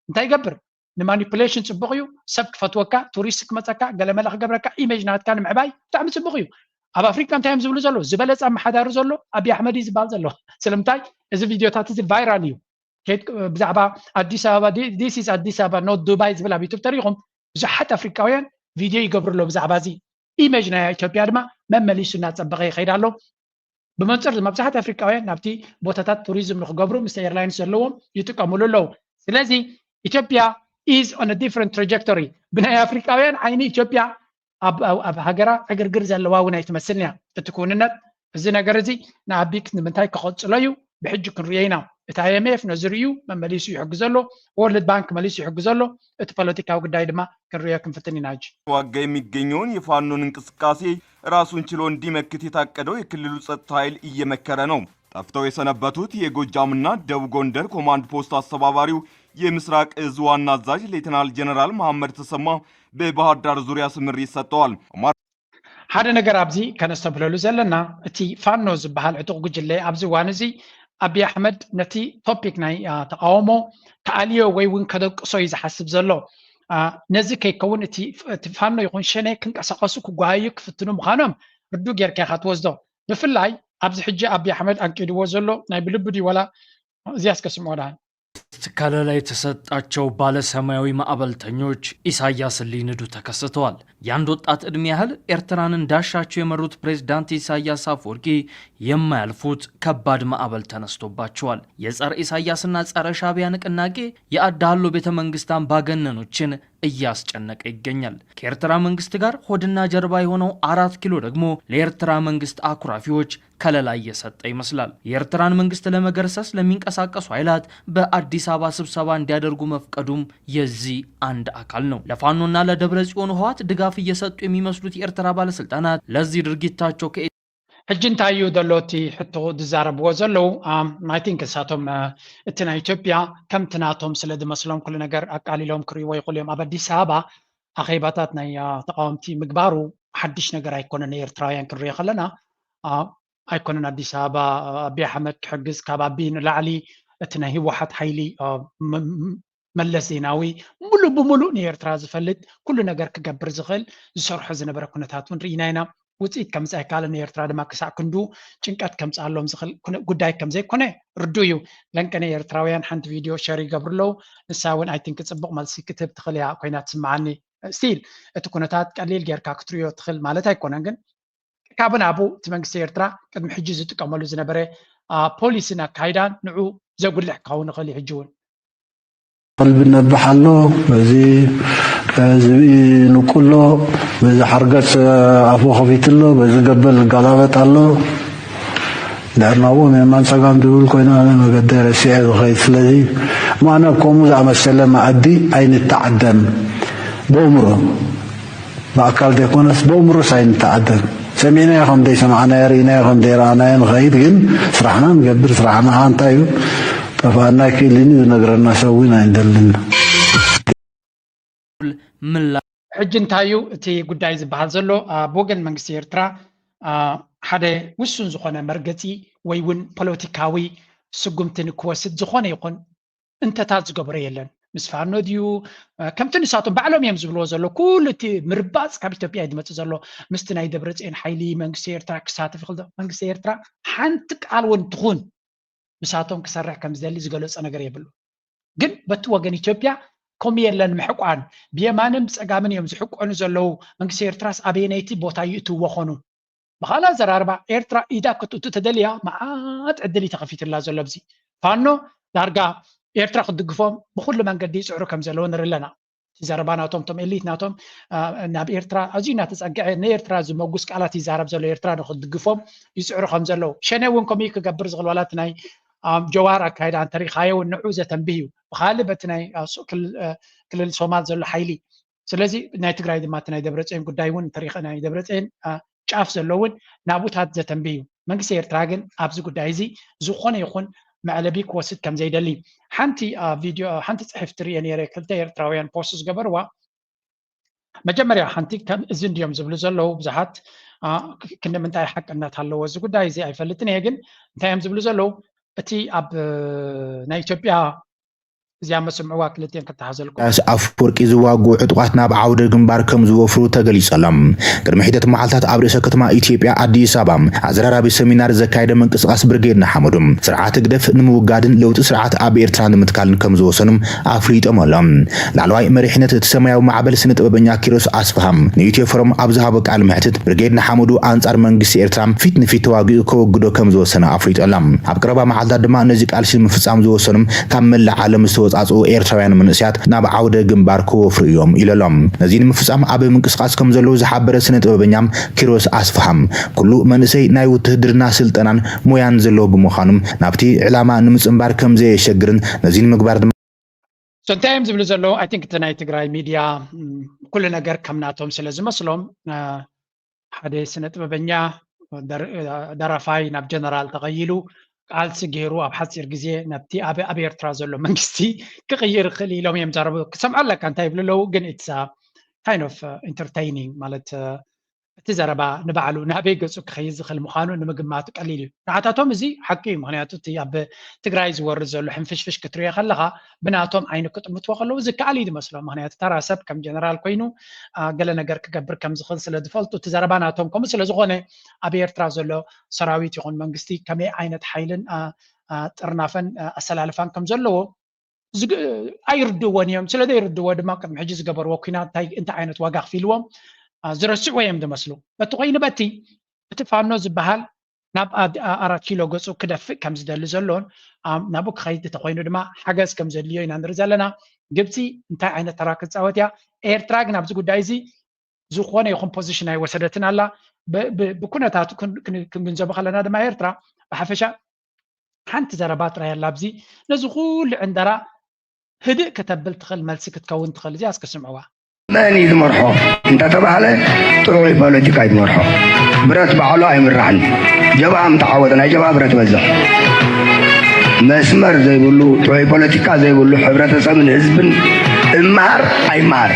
እንታይ ይገብር? ንማኒፕሌሽን ፅቡቅ እዩ። ሰብ ክፈትወካ፣ ቱሪስት ክመፀካ፣ ገለመለ ክገብረካ፣ ኢሜጅ ናትካ ንምዕባይ ብጣዕሚ ፅቡቅ እዩ። ኣብ ኣፍሪካ እንታይ እዮም ዝብሉ ዘለዉ? ዝበለፀ ኣመሓዳሪ ዘሎ ኣብይ ኣሕመድ እዩ ዝበሃል ዘሎ። ስለምንታይ? እዚ ቪድዮታት እዚ ቫይራል እዩ። ከይድ ብዛዕባ ኣዲስ ኣበባ፣ this is ኣዲስ ኣበባ not ዱባይ ዝብል ኣብ ዩቱብ ተሪኹም ብዙሓት ኣፍሪካውያን ቪድዮ ይገብሩ ኣለዉ ብዛዕባ እዚ። ኢሜጅ ናይ ኢትዮጵያ ድማ መመሊሱ እናፀበቐ ይኸይድ ኣሎ። ብመንፅር እዚ መብዛሕት ኣፍሪካውያን ናብቲ ቦታታት ቱሪዝም ንክገብሩ ምስ ኤርላይንስ ዘለዎም ይጥቀምሉ ኣለዉ። ስለዚ ኢትዮጵያ is on a different trajectory። ብናይ ኣፍሪካውያን ዓይኒ ኢትዮጵያ ኣብ ኣብ- ኣብ ሃገራ ዕግርግር ዘለዋ እውን ኣይትመስልን እያ። እቲ ክውንነት እዚ ነገር እዚ ንኣቢክ ንምንታይ ክቐፅሎ እዩ ብሕጂ ክንሪኦ ኢና። እቲ ኣይኤምኤፍ ነዚ ርእዩ መመሊሱ ይሕግዞ ኣሎ። ወርልድ ባንክ መሊሱ ይሕግዞ ኣሎ። እቲ ፖለቲካዊ ጉዳይ ድማ ክንሪኦ ክንፍትን ኢና። ሕጂ ዋጋ የሚገኘውን የፋኖን እንቅስቃሴ ራሱን ችሎ እንዲመክት የታቀደው የክልሉ ጸጥታ ኃይል እየመከረ ነው። ጠፍተው የሰነበቱት የጎጃምና ደቡብ ጎንደር ኮማንድ ፖስት አስተባባሪው የምስራቅ እዝ ዋና አዛዥ ሌተናል ጀነራል መሐመድ ተሰማ በባህር ዳር ዙሪያ ስምሪት ሰጥተዋል። ሓደ ነገር ኣብዚ ከነስተብህለሉ ዘለና፣ እቲ ፋኖ ዝበሃል ዕጡቕ ጉጅለ ኣብዚ እዋን እዚ ኣብይ ኣሕመድ ነቲ ቶፒክ ናይ ተቃውሞ ክኣልዮ ወይ እውን ከደቅሶ እዩ ዝሓስብ ዘሎ። ነዚ ከይከውን እቲ ፋኖ ይኹን ሸኔ ክንቀሳቀሱ ክጓየዩ ክፍትኑ ምዃኖም ርዱእ ጌርካ ኢኻ ትወስዶ። ብፍላይ ኣብዚ ሕጂ ኣብይ ኣሕመድ ኣንቂድዎ ዘሎ ናይ ብልቢ ድዩ ዋላ እዚኣስ ከስምዖ ደኣ። ከለላ የተሰጣቸው ባለ ሰማያዊ ማዕበልተኞች ኢሳያስን ሊንዱ ተከስተዋል። የአንድ ወጣት ዕድሜ ያህል ኤርትራን እንዳሻቸው የመሩት ፕሬዝዳንት ኢሳያስ አፈወርቂ የማያልፉት ከባድ ማዕበል ተነስቶባቸዋል። የጸረ ኢሳያስና ጸረ ሻዕቢያ ንቅናቄ የአድሃሎ ቤተ መንግስት አምባገነኖችን እያስጨነቀ ይገኛል። ከኤርትራ መንግስት ጋር ሆድና ጀርባ የሆነው አራት ኪሎ ደግሞ ለኤርትራ መንግስት አኩራፊዎች ከለላ እየሰጠ ይመስላል። የኤርትራን መንግስት ለመገርሰስ ለሚንቀሳቀሱ ኃይላት በአዲስ አበባ ስብሰባ እንዲያደርጉ መፍቀዱም የዚህ አንድ አካል ነው። ለፋኖና ለደብረ ጽዮን ህወሓት ድጋፍ እየሰጡ የሚመስሉት የኤርትራ ባለስልጣናት ለዚህ ድርጊታቸው ከ ሕጂ እንታይ እዩ ዘሎ እቲ ሕቶ ዝዛረብዎ ዘለዉ? I think እሳቶም እቲ ናይ ኢትዮጵያ ከምቲ ናቶም ስለ ዝመስሎም ኩሉ ነገር ኣቃሊሎም ክርእይዎ ይኽእሉ እዮም። ኣብ ኣዲስ ኣበባ ኣኼባታት ናይ ተቃወምቲ ምግባሩ ሓድሽ ነገር ኣይኮነን። ንኤርትራውያን ክንሪኦ ከለና ኣይኮነን። ኣዲስ ኣበባ ኣብይ ኣሕመድ ክሕግዝ ካብ ኣብይ ንላዕሊ እቲ ናይ ህወሓት ሓይሊ መለስ ዜናዊ ሙሉእ ብሙሉእ ንኤርትራ ዝፈልጥ ኩሉ ነገር ክገብር ዝኽእል ዝሰርሖ ዝነበረ ኩነታት እውን ርኢና ኢና። ውፅኢት ከምፅእ ኣይከኣለን። ንኤርትራ ድማ ክሳዕ ክንዱ ጭንቀት ከምፅኣሎም ዝኽእል ጉዳይ ከምዘይኮነ ርዱእ እዩ። ለንቀነ ኤርትራውያን ሓንቲ ቪድዮ ሸር ይገብሩ ኣለዉ። ንሳ እውን I think ፅቡቕ መልሲ ክትህብ ትኽእል እያ ኮይና ትስምዓኒ። ስቲል እቲ ኩነታት ቀሊል ጌርካ ክትሪኦ ትኽእል ማለት ኣይኮነን፣ ግን ካብ ናብኡ እቲ መንግስቲ ኤርትራ ቅድሚ ሕጂ ዝጥቀመሉ ዝነበረ ፖሊሲን ኣካይዳን ንዑ ዘጉልሕ ክኸውን ይኽእል እዩ። ሕጂ እውን ከልቢ ነብሕ ኣሎ፣ በዚ ዝብኢ ንቁ ኣሎ፣ በዚ ሓርገፅ ኣፉ ከፊት ኣሎ፣ በዚ ገበል ይጋላበጥ ኣሎ። ድሕር ናብኡ የማን ፀጋም ድብል ኮይና መገዲ ረሲዐ ዝኸይድ። ስለዚ ማነ ኣብ ከምኡ ዝኣመሰለ መኣዲ ኣይንተዓደም። ብእምሮ ብኣካል ዘይኮነስ ብእምሮስ ኣይንተዓደም። ሰሚዕናዮ ከም ዘይሰማዕናዮ፣ ርኢናዮ ከም ዘይረኣናዮ ንኸይድ፣ ግን ስራሕና ንገብር። ስራሕና ኸዓ እንታይ እዩ? ጠፍኣና ኣይክእልን እዩ ዝነግረና ሰብ እውን ኣይንደልን። ምላ ሕጂ እንታይ እዩ እቲ ጉዳይ ዝበሃል ዘሎ? ኣብ ወገን መንግስቲ ኤርትራ ሓደ ውሱን ዝኾነ መርገፂ ወይ እውን ፖለቲካዊ ስጉምቲ ንክወስድ ዝኾነ ይኹን እንተታት ዝገበሮ የለን። ምስ ፋኖ ድዩ? ከምቲ ንሳቶም ባዕሎም እዮም ዝብልዎ ዘሎ ኩሉ እቲ ምርባፅ ካብ ኢትዮጵያ እዩ ዝመፅእ ዘሎ። ምስቲ ናይ ደብረፅዮን ሓይሊ መንግስቲ ኤርትራ ክሳተፍ ይኽእል ዶ? መንግስቲ ኤርትራ ሓንቲ ቃል እውን ትኹን ምሳቶም ክሰርሕ ከም ዝደሊ ዝገለፆ ነገር የብሉ። ግን በቲ ወገን ኢትዮጵያ ከምኡ የለን ምሕቋን። ብየማንን ብፀጋምን እዮም ዝሕቆኑ ዘለዉ። መንግስቲ ኤርትራስ ኣበየነይቲ ቦታ ይእትውዎ ኾኑ? ብኻልእ ኣዘራርባ ኤርትራ ኢዳ ክትእቱ ተደልያ መዓት ዕድል እዩ ተኸፊትላ ዘሎ። ኣብዚ ፋኖ ዳርጋ ኤርትራ ክትድግፎም ብኹሉ መንገዲ ይፅዕሩ ከም ዘለዉ ንርኢ ኣለና። እቲ ዘረባ ናቶም፣ እቶም ኤሊት ናቶም ናብ ኤርትራ ኣዝዩ እናተፀግዐ ንኤርትራ ዝመጉስ ቃላት ይዛረብ ዘሎ፣ ኤርትራ ንክትድግፎም ይፅዕሩ ከም ዘለዉ። ሸኔ እውን ከምኡ ክገብር ዝኽእል ዋላ እቲ ናይ ጀዋር ኣካይዳ እንተሪኻዮ እውን ንዑ ዘተንብህ እዩ። ብኻልእ በቲ ናይ ክልል ሶማል ዘሎ ሓይሊ። ስለዚ ናይ ትግራይ ድማ እቲ ናይ ደብረፅዮን ጉዳይ እውን እንተሪኸ ናይ ደብረፅዮን ጫፍ ዘሎ እውን ናብኡታት ዘተንብህ እዩ። መንግስቲ ኤርትራ ግን ኣብዚ ጉዳይ እዚ ዝኾነ ይኹን መዕለቢ ክወስድ ከም ዘይደሊ ሓንቲ ቪድዮ ሓንቲ ፅሕፍቲ ርየ ነይረ። ክልተ ኤርትራውያን ፖስት ዝገበርዋ መጀመርያ ሓንቲ ከም እዚ እንድዮም ዝብሉ ዘለዉ ብዙሓት ክንዲ ምንታይ ሓቅነት ኣለዎ እዚ ጉዳይ እዚ ኣይፈልጥን እየ። ግን እንታይ እዮም ዝብሉ ዘለዉ እቲ ኣብ ናይ ኢትዮጵያ እዚኣ መስምዕዋ ክልቲኤን ክተሓዘልኩም። ኢሳያስ ኣፈወርቂ ዝዋግኡ ዕጡቓት ናብ ዓውደ ግንባር ከም ዝወፍሩ ተገሊጹ ኣሎ። ቅድሚ ሒደት መዓልታት ኣብ ርእሰ ከተማ ኢትዮጵያ ኣዲስ ኣበባ ኣዘራራቢ ሰሚናር ዘካየደ ምንቅስቓስ ብርጌድ ንሓመዱ ስርዓት ህግደፍ ንምውጋድን ለውጢ ስርዓት ኣብ ኤርትራ ንምትካልን ከም ዝወሰኑ ኣፍሊጦም ኣሎ። ላዕለዋይ መሪሕነት እቲ ሰማያዊ ማዕበል ስነ ጥበበኛ ኪሮስ ኣስፍሃም ንኢትዮ ፎረም ኣብ ዝሃቦ ቃል ምሕትት ብርጌድ ንሓመዱ ኣንጻር መንግስቲ ኤርትራ ፊት ንፊት ተዋጊኡ ከወግዶ ከም ዝወሰነ ኣፍሊጡ ኣሎ። ኣብ ቀረባ መዓልታት ድማ ነዚ ቃልሲ ንምፍጻም ዝወሰኑ ካብ መላእ ዓለም ዝተወጻጽኡ ኤርትራውያን መንእሰያት ናብ ዓውደ ግንባር ክወፍሩ እዮም ኢሉ ኣሎ። ነዚ ንምፍጻም ኣብ ምንቅስቃስ ከም ዘለዉ ዝሓበረ ስነ ጥበበኛ ኪሮስ ኣስፍሃም፣ ኩሉ መንእሰይ ናይ ውትህድርና ስልጠናን ሞያን ዘለዎ ብምዃኑ ናብቲ ዕላማ ንምጽንባር ከም ዘየሸግርን ነዚ ንምግባር ድማ So እንታይ እዮም ዝብሉ ዘለዉ? I think እቲ ናይ ትግራይ ሚድያ ኩሉ ነገር ከም ናቶም ስለ ዝመስሎም ሓደ ስነ ጥበበኛ ደራፋይ ናብ ጀነራል ተቐይሉ ቃልሲ ገይሩ ኣብ ሓፂር ግዜ ናብቲ ኣብ ኤርትራ ዘሎ መንግስቲ ክቕይር ይኽእል ኢሎም እዮም ዛረቡ። ክሰምዖ ኣለካ እንታይ ይብሉ ኣለዉ፣ ግን it's kind of entertaining ማለት እቲ ዘረባ ንባዕሉ ናበይ ገፁ ክኸይድ ዝኽእል ምዃኑ ንምግማቱ ቀሊል እዩ። ንዓታቶም እዚ ሓቂ እዩ። ምክንያቱ እቲ ኣብ ትግራይ ዝወርድ ዘሎ ሕንፍሽፍሽ ክትሪኦ ከለኻ ብናቶም ዓይኒ ክጥምትዎ ከለዉ ዝከኣል እዩ ዝመስሎም። ምክንያቱ ተራ ሰብ ከም ጀነራል ኮይኑ ገለ ነገር ክገብር ከም ዝኽእል ስለ ዝፈልጡ እቲ ዘረባ ናቶም ከምኡ ስለ ዝኾነ ኣብ ኤርትራ ዘሎ ሰራዊት ይኹን መንግስቲ ከመይ ዓይነት ሓይልን ጥርናፈን ኣሰላልፋን ከም ዘለዎ ኣይርድእዎን እዮም። ስለ ዘይርድእዎ ድማ ቅድሚ ሕጂ ዝገበርዎ ኲናት እንታይ ዓይነት ዋጋ ኣኽፊልዎም ዝረስዕዎ እዮም ዝመስሉ። በቲ ኮይኑ በቲ እቲ ፋኖ ዝበሃል ናብ ኣራት ኪሎ ገፁ ክደፍእ ከም ዝደሊ ዘሎን ናብኡ ክኸይድ እንተኮይኑ ድማ ሓገዝ ከም ዘድልዮ ኢና ንርኢ ዘለና። ግብፂ እንታይ ዓይነት ተራ ክትፃወት እያ? ኤርትራ ግን ኣብዚ ጉዳይ እዚ ዝኾነ ይኹን ፖዚሽን ኣይወሰደትን ኣላ። ብኩነታቱ ክንግንዘቦ ከለና ድማ ኤርትራ ብሓፈሻ ሓንቲ ዘረባ ጥራይ ኣላ ኣብዚ ነዚ ኩሉ ዕንደራ ህድእ ከተብል ትኽእል መልሲ ክትከውን ትኽእል። እዚኣ እስከ ስምዕዋ። መን እዩ ዝመርሖ እንተተባህለ ጥዑይ ፖለቲካ እዩ ዝመርሖ። ብረት ባዕሉ ኣይምራሕን። ጀብሃ ምተዓወተ ናይ ጀብሃ ብረት በዝሕ። መስመር ዘይብሉ ጥዑይ ፖለቲካ ዘይብሉ ሕብረተሰብን ህዝብን እምሃር ኣይምሃር።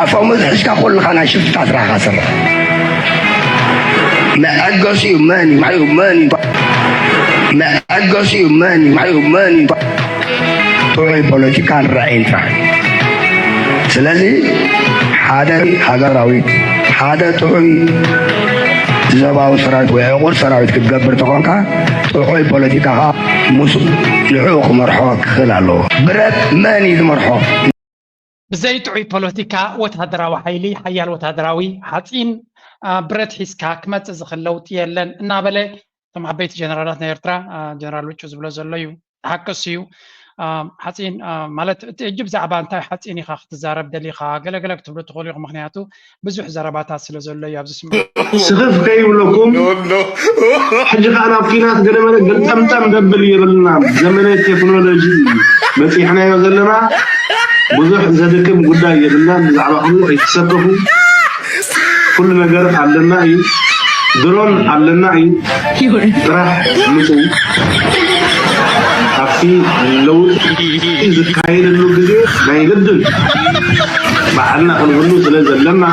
ኣፎሙዝ ሒዝካ ኩልኻ ናይ ሽፍታ ስራሕኻ ስርሕ። መዐገሲኡ መን እዩ? መዐገሲኡ መን እዩ? መዐገሲኡ መን እዩ? ጥዑይ ፖለቲካን ራዕይን ጥራሕ እዩ። ስለዚ ሓደ ሃገራዊ ሓደ ጥዑይ ዞባዊ ሰራዊት ወይ ዕቑር ሰራዊት ክትገብር ተኾንካ ጥዑይ ፖለቲካ ከዓ ምስ ንዕኡ ክመርሖ ክኽእል ኣለዎ። ብረት መን እዩ ዝመርሖ? ብዘይ ጥዑይ ፖለቲካ ወታደራዊ ሓይሊ ሓያል ወታደራዊ ሓፂን ብረት ሒዝካ ክመፅእ ዝኽእል ለውጢ የለን እናበለ እቶም ዓበይቲ ጀነራላት ናይ ኤርትራ ጀነራል ውጩ ዝብሎ ዘሎ እዩ። ሓቅስ እዩ። ሓፂን ማለት እቲ ሕጂ ብዛዕባ እንታይ ሓፂን ኢኻ ክትዛረብ ደሊኻ ገለገለ ክትብሉ ትኽእሉ ኢኹም። ምክንያቱ ብዙሕ ዘረባታት ስለ ዘሎ እዩ ኣብዚ ስምዑ። ስኽፍ ከይብለኩም ሕጂ ከዓ ናብ ኲናት ገለመለ ግልጠምጠም ደብል የብልናን። ዘመነ ቴክኖሎጂ እዩ በፂሕናዮ ዘለና። ብዙሕ ዘድክም ጉዳይ የብልናን። ብዛዕባ ከምኡ ኣይትሰከፉ። ኩሉ ነገር ኣለና እዩ። ድሮን ኣለና እዩ። ጥራሕ ምፁ ኣብቲ ለውጢ ዝካየደሉ ግዜ ናይ ግድን ባዕልና ክንህሉ ስለ ዘለና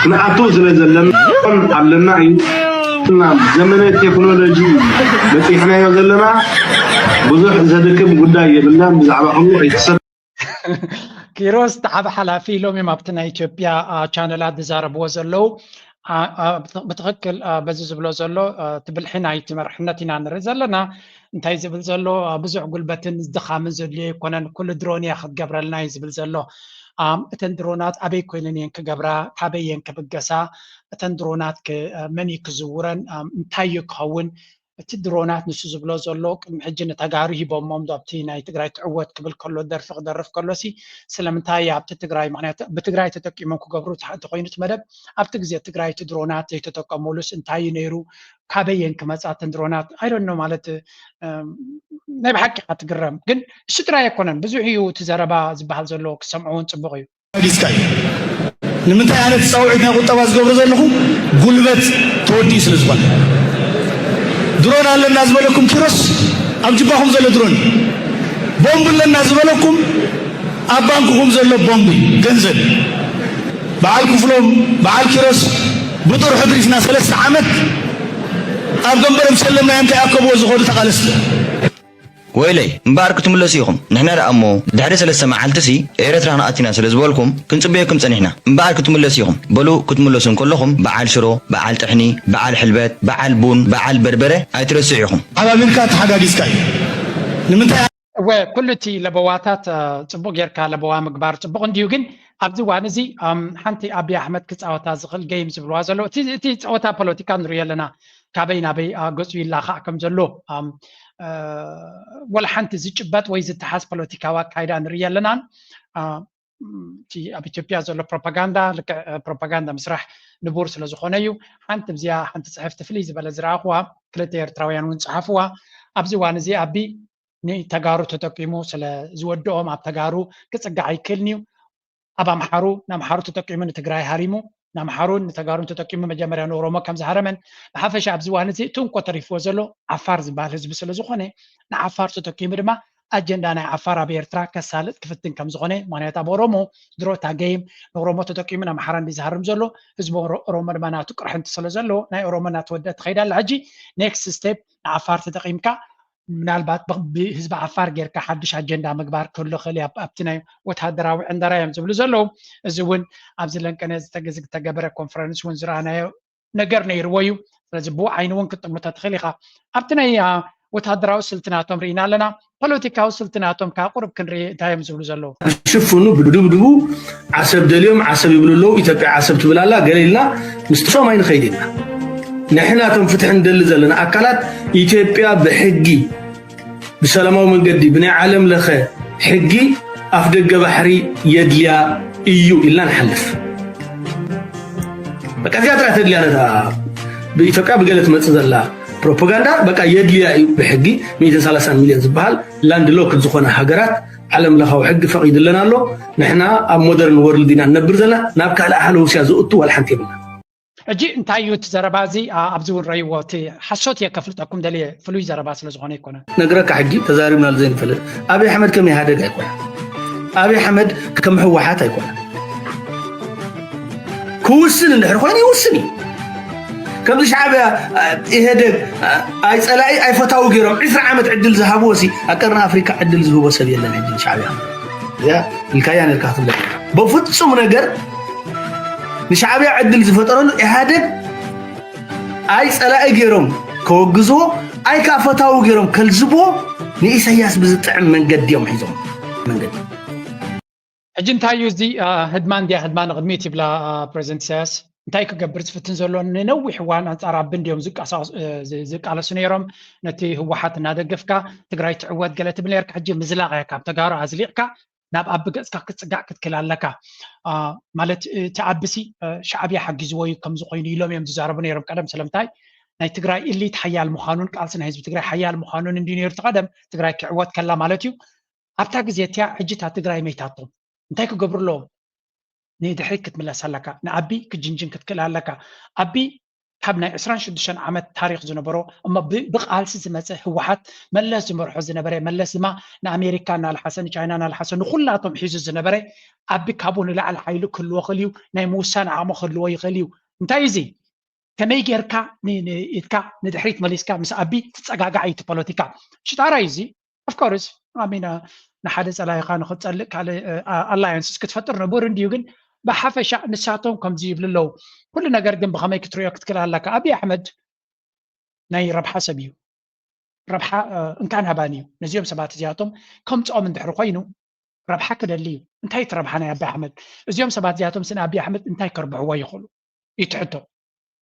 ክንኣቱ ስለ ዘለና ድሮን ኣለና እዩ። እና ዘመነ ቴክኖሎጂ በፂሕናዮ ዘለና ብዙሕ ዘድክም ጉዳይ የብልናን። ብዛዕባ ከምኡ ኣይትሰብ ኪሮስ ተዓበ ሓላፊ ኢሎም እዮም ኣብቲ ናይ ኢትዮጵያ ቻነላት ዝዛረብዎ ዘለዉ። ብትኽክል በዚ ዝብሎ ዘሎ እቲ ብልሒ ናይቲ መርሕነት ኢና ንርኢ ዘለና። እንታይ ዝብል ዘሎ ብዙሕ ጉልበትን ድኻምን ዘድልዮ ኣይኮነን፣ ኩሉ ድሮን እያ ክትገብረልና እዩ ዝብል ዘሎ። እተን ድሮናት ኣበይ ኮይነን እየን ክገብራ፣ ካበይ እየን ክብገሳ፣ እተን ድሮናት መን እዩ ክዝውረን፣ እንታይ እዩ ክኸውን፣ እቲ ድሮናት ንሱ ዝብሎ ዘሎ ቅድሚ ሕጂ ንተጋሩ ሂቦሞም ዶ ኣብቲ ናይ ትግራይ ትዕወት ክብል ከሎ ደርፊ ክደርፍ ከሎሲ ስለምንታይ ኣብቲ ትግራይ ምክንያቱ ብትግራይ ተጠቂሞም ክገብሩ እንተኮይኑ እቲ መደብ ኣብቲ ግዜ ትግራይ እቲ ድሮናት ዘይተጠቀመሉስ እንታይ እዩ ነይሩ ካበየን ክመፃ እተን ድሮናት I don't know ማለት ናይ ብሓቂ ኢካ ትግረም ግን እሱ ጥራይ ኣይኮነን ብዙሕ እዩ እቲ ዘረባ ዝበሃል ዘሎ ክሰምዖ እውን ፅቡቅ እዩ ንምንታይ ኣነ እቲ ፃውዒት ናይ ቁጠባ ዝገብሮ ዘለኹ? ጉልበት ተወዲኡ ስለ ዝኾነ። ድሮን ኣለና ዝበለኩም ኪሮስ ኣብ ጅባኹም ዘሎ ድሮን እዩ። ቦምብ ኣለና ዝበለኩም ኣብ ባንክኹም ዘሎ ቦምብ እዩ፣ ገንዘብ እዩ። በዓል ክፍሎም፣ በዓል ኪሮስ ብጥርሑ ድሪፍና ሰለስተ ዓመት ኣብ ገንበሮም ሰለምናዮም ከይኣከብዎ ዝኸዱ ተቓለስቲ። ወይለይ እምበኣር ክትምለሱ ኢኹም። ንሕና ደኣ እሞ ድሕሪ ሰለስተ መዓልትሲ ኤረትራ ክንኣቱ ኢና ስለ ዝበልኩም ክንጽበየኩም ጸኒሕና። እምበኣር ክትምለሱ ኢኹም። በሉ ክትምለሱ እንከለኹም በዓል ሽሮ፣ በዓል ጥሕኒ፣ በዓል ሕልበት፣ በዓል ቡን፣ በዓል በርበረ ኣይትረስዑ ኢኹም። ሓባቢርካ ተሓጋጊዝካ እዩ። ንምንታይ እወ ኩሉ እቲ ለበዋታት እ፣ ጽቡቅ ጌርካ ለበዋ ምግባር ጽቡቅ እንድዩ። ግን ኣብዚ እዋን እዚ እም፣ ሓንቲ ኣብይ ኣሕመድ ክጻወታ ዝኽእል ገይም ዝብልዋ ዘለዉ እቲ እቲ ጸወታ ፖለቲካ ንሪኦ ኣለና። ካበይ ናበይ እ፣ ገጹ ይላኻዕ ከም ዘሎ እም፣ እ፣ ወላ ሓንቲ ዝጭበጥ ወይ ዝተሓዝ ፖለቲካዊ ኣካይዳ ንርኢ ኣለናን እ፣ እቲ ኣብ ኢትዮጵያ ዘሎ ፕሮፓጋንዳ ልክዕ እ፣ ፕሮፓጋንዳ ምስራሕ ንቡር ስለ ዝኾነ እዩ። ሓንቲ ብዚኣ ሓንቲ ጽሕፍቲ ፍልይ ዝበለ ዝረኣኽዋ ክልተ ኤርትራውያን እውን ጸሓፍዋ። ኣብዚ እዋን እዚ ኣቢ ንተጋሩ ተጠቂሙ ስለ ዝወድኦም ኣብ ተጋሩ ክጽጋዕ ኣይክእልን እዩ። ኣብ ኣምሓሩ ንኣምሓሩ ተጠቂሙ ንትግራይ ሃሪሙ ንኣምሓሩን ንተጋሩን ተጠቂሙ መጀመርያ ንኦሮሞ ከም ዝሃረመን ብሓፈሻ ኣብዚ እዋን እዚ እቲ እንኮ ተሪፍዎ ዘሎ ዓፋር ዝበሃል ህዝቢ ስለ ዝኾነ ንዓፋር ተጠቂሙ ድማ ኣጀንዳ ናይ ዓፋር ኣብ ኤርትራ ከሳልጥ ክፍትን ከም ዝኾነ ምክንያቱ ኣብ ኦሮሞ ድሮ እታ ገይም ንኦሮሞ ተጠቂሙ ንኣምሓራ እንዲ ዝሃርም ዘሎ ህዝቢ ኦሮ- ኦሮሞ ድማ ናቱ ቅርሕንቲ ስለ ዘለዎ ናይ ኦሮሞ እናተወደአ ትኸይድ ኣላ ሕጂ next step ንዓፋር ተጠቂምካ ምናልባት ብ- ብህዝቢ ዓፋር ጌርካ ሓድሽ ኣጀንዳ ምግባር ክህሉ ይኽእል እዩ ኣብ- ኣብቲ ናይ ወታደራዊ ዕንደራ እዮም ዝብሉ ዘለዉ እዚ እውን ኣብዚ ለንቀነ ዝተገ- ዝተገበረ ኮንፈረንስ እውን ዝረኣናዮ ነገር ነይርዎ እዩ ስለዚ ብኡ ዓይኒ እውን ክትጥምቶ ትኽእል ኢኻ ኣብቲ ናይ አ፣ ወታደራዊ ስልቲ ናቶም ርኢና ኣለና ፖለቲካዊ ስልቲ ናቶም ከዓ ቁሩብ ክንርኢ እንታይ እዮም ዝብሉ ዘለዉ ሽፍኑ ብድብድቡ ዓሰብ ደልዮም ዓሰብ ይብሉ ኣለዉ ኢትዮጵያ ዓሰብ ትብል ኣላ ገለ ኢልና ምስቶም ኣይንኸይድ ኢና ንሕና እቶም ፍትሒ ንደሊ ዘለና ኣካላት ኢትዮጵያ ብሕጊ ብሰላማዊ መንገዲ ብናይ ዓለም ለኸ ሕጊ ኣፍ ደገ ባሕሪ የድልያ እዩ ኢልና ንሓልፍ በቃ እዚኣ ጥራይ ተድልያ ነታ ብኢትዮጵያ ብገለ ትመፅእ ዘላ ፕሮፓጋንዳ በቃ የድልያ እዩ ብሕጊ ሚእትን ሰላሳን ሚልዮን ዝበሃል ላንድ ሎክድ ዝኾነ ሃገራት ዓለም ለኻዊ ሕጊ ፈቒድለን ኣሎ ንሕና ኣብ ሞደርን ወርልድ ኢና ንነብር ዘለና ናብ ካልእ ሃለውስያ ዝእቱ ዋላ ሓንቲ የብልና ሕጂ እንታይ እዩ እቲ ዘረባ እዚ አ- ኣብዚ እውን ረይዎ እቲ ሓሶት እየ ከፍልጠኩም ደልየ ፍሉይ ዘረባ ስለ ዝኾነ ኣይኮነን ነግረካ ሕጂ ተዛሪብናሉ ዘይንፈልጥ ኣብይ ኣሕመድ ከም ኢህኣደግ ኣይኮነን ኣብይ ኣሕመድ ከም ህወሓት ኣይኮነን ክውስን እንድሕር ኮይኑ ይውስን እዩ ከምዚ ሻዕብያ ኢህደግ ኣይ ፀላኢ ኣይ ፈታዊ ገይሮም ዕስራ ዓመት ዕድል ዝሃብዎ ሲ ኣብ ቀርኒ ኣፍሪካ ዕድል ዝህቦ ሰብ የለን ሕጂ ንሻዕብያ እዚኣ ኢልካያ ነርካ ክትብለ በፍፁም ነገር ንሻዕብያ ዕድል ዝፈጠረሉ ኢህኣደግ ኣይ ፀላኢ ገይሮም ከወግዝዎ ኣይ ከዓ ፈታዊ ገይሮም ከልዝብዎ ንኢሳያስ ብዝጥዕም መንገዲ እዮም ሒዞም መንገዲ ሕጂ እንታይ እዩ እዚ አ፣ ህድማ እንድያ ህድማ ንቕድሚት ይብላ አ፣ ፕሬዚደንት ኢሳያስ እንታይ ክገብር ዝፍትን ዘሎ ንነዊሕ እዋን ኣንፃር ኣቢ እንድዮም ዝቀሳቀሱ- እ፣ ዝ- ዝቃለሱ ነይሮም ነቲ ህወሓት እናደገፍካ ትግራይ ትዕወት ገለ ትብል ነርካ ሕጂ ምዝላቕ እያ ካብ ተጋሩ ኣዝሊቕካ ናብ ኣቢ ገፅካ ክትፅጋዕ ክትክእል ኣለካ አ፣ ማለት እቲ ኣቢሲ እ፣ ሻዕብያ ሓጊዝዎ እዩ ከምዚ ኮይኑ ኢሎም እዮም ዝዛረቡ ነይሮም ቀደም ስለምንታይ ናይ ትግራይ ኢሊት ሓያል ምዃኑን ቃልሲ ናይ ህዝቢ ትግራይ ሓያል ምዃኑን እንዲ ነይሩ እቲ ቀደም ትግራይ ክዕወት ከላ ማለት እዩ ኣብታ ግዜ እቲያ ሕጂ እታ ትግራይ መይታቶም እንታይ ክገብሩ ኣለዎም ንድሕሪት ክትምለስ ኣለካ ንኣቢ ክጅንጅን ክትክእል ኣለካ ኣቢ ካብ ናይ ዕስራን ሽዱሽተን ዓመት ታሪክ ዝነበሮ እሞ ብ- ብቃልሲ ዝመፀ ህወሓት መለስ ዝመርሖ ዝነበረ መለስ ድማ ንኣሜሪካ እናልሓሰ ንቻይና እናልሓሰ ንኩላቶም ሒዙ ዝነበረ ኣቢ ካብኡ ንላዕሊ ሓይሊ ክህልዎ ክእል እዩ ናይ ምውሳን ዓቕሚ ክህልዎ ይኽእል እዩ እንታይ እዚ ከመይ ጌርካ ን- ን- ኢድካ ንድሕሪት መሊስካ ምስ ኣቢ ትፀጋጋዕ እዩ እቲ ፖለቲካ ሽጣራ እዩ እዚ of course I mean ንሓደ ፀላኢኻ ንኽትፀልእ ካልእ ኣላያንስስ ክትፈጥር ንቡር እንድዩ ግን ብሓፈሻ ንሳቶም ከምዚ ይብሉ ኣለዉ ኩሉ ነገር ግን ብኸመይ ክትሪኦ ክትክእል ኣለካ ኣብይ ኣሕመድ ናይ ረብሓ ሰብ እዩ ረብሓ እንካን ሃባን እዩ ነዚኦም ሰባት እዚኣቶም ከምፅኦም እንድሕር ኮይኑ ረብሓ ክደሊ እዩ እንታይ እቲ ረብሓ ናይ ኣብይ ኣሕመድ እዚኦም ሰባት እዚኣቶም ስን ኣብይ ኣሕመድ እንታይ ከርብሕዎ ይኽእሉ እዩ እቲ ሕቶ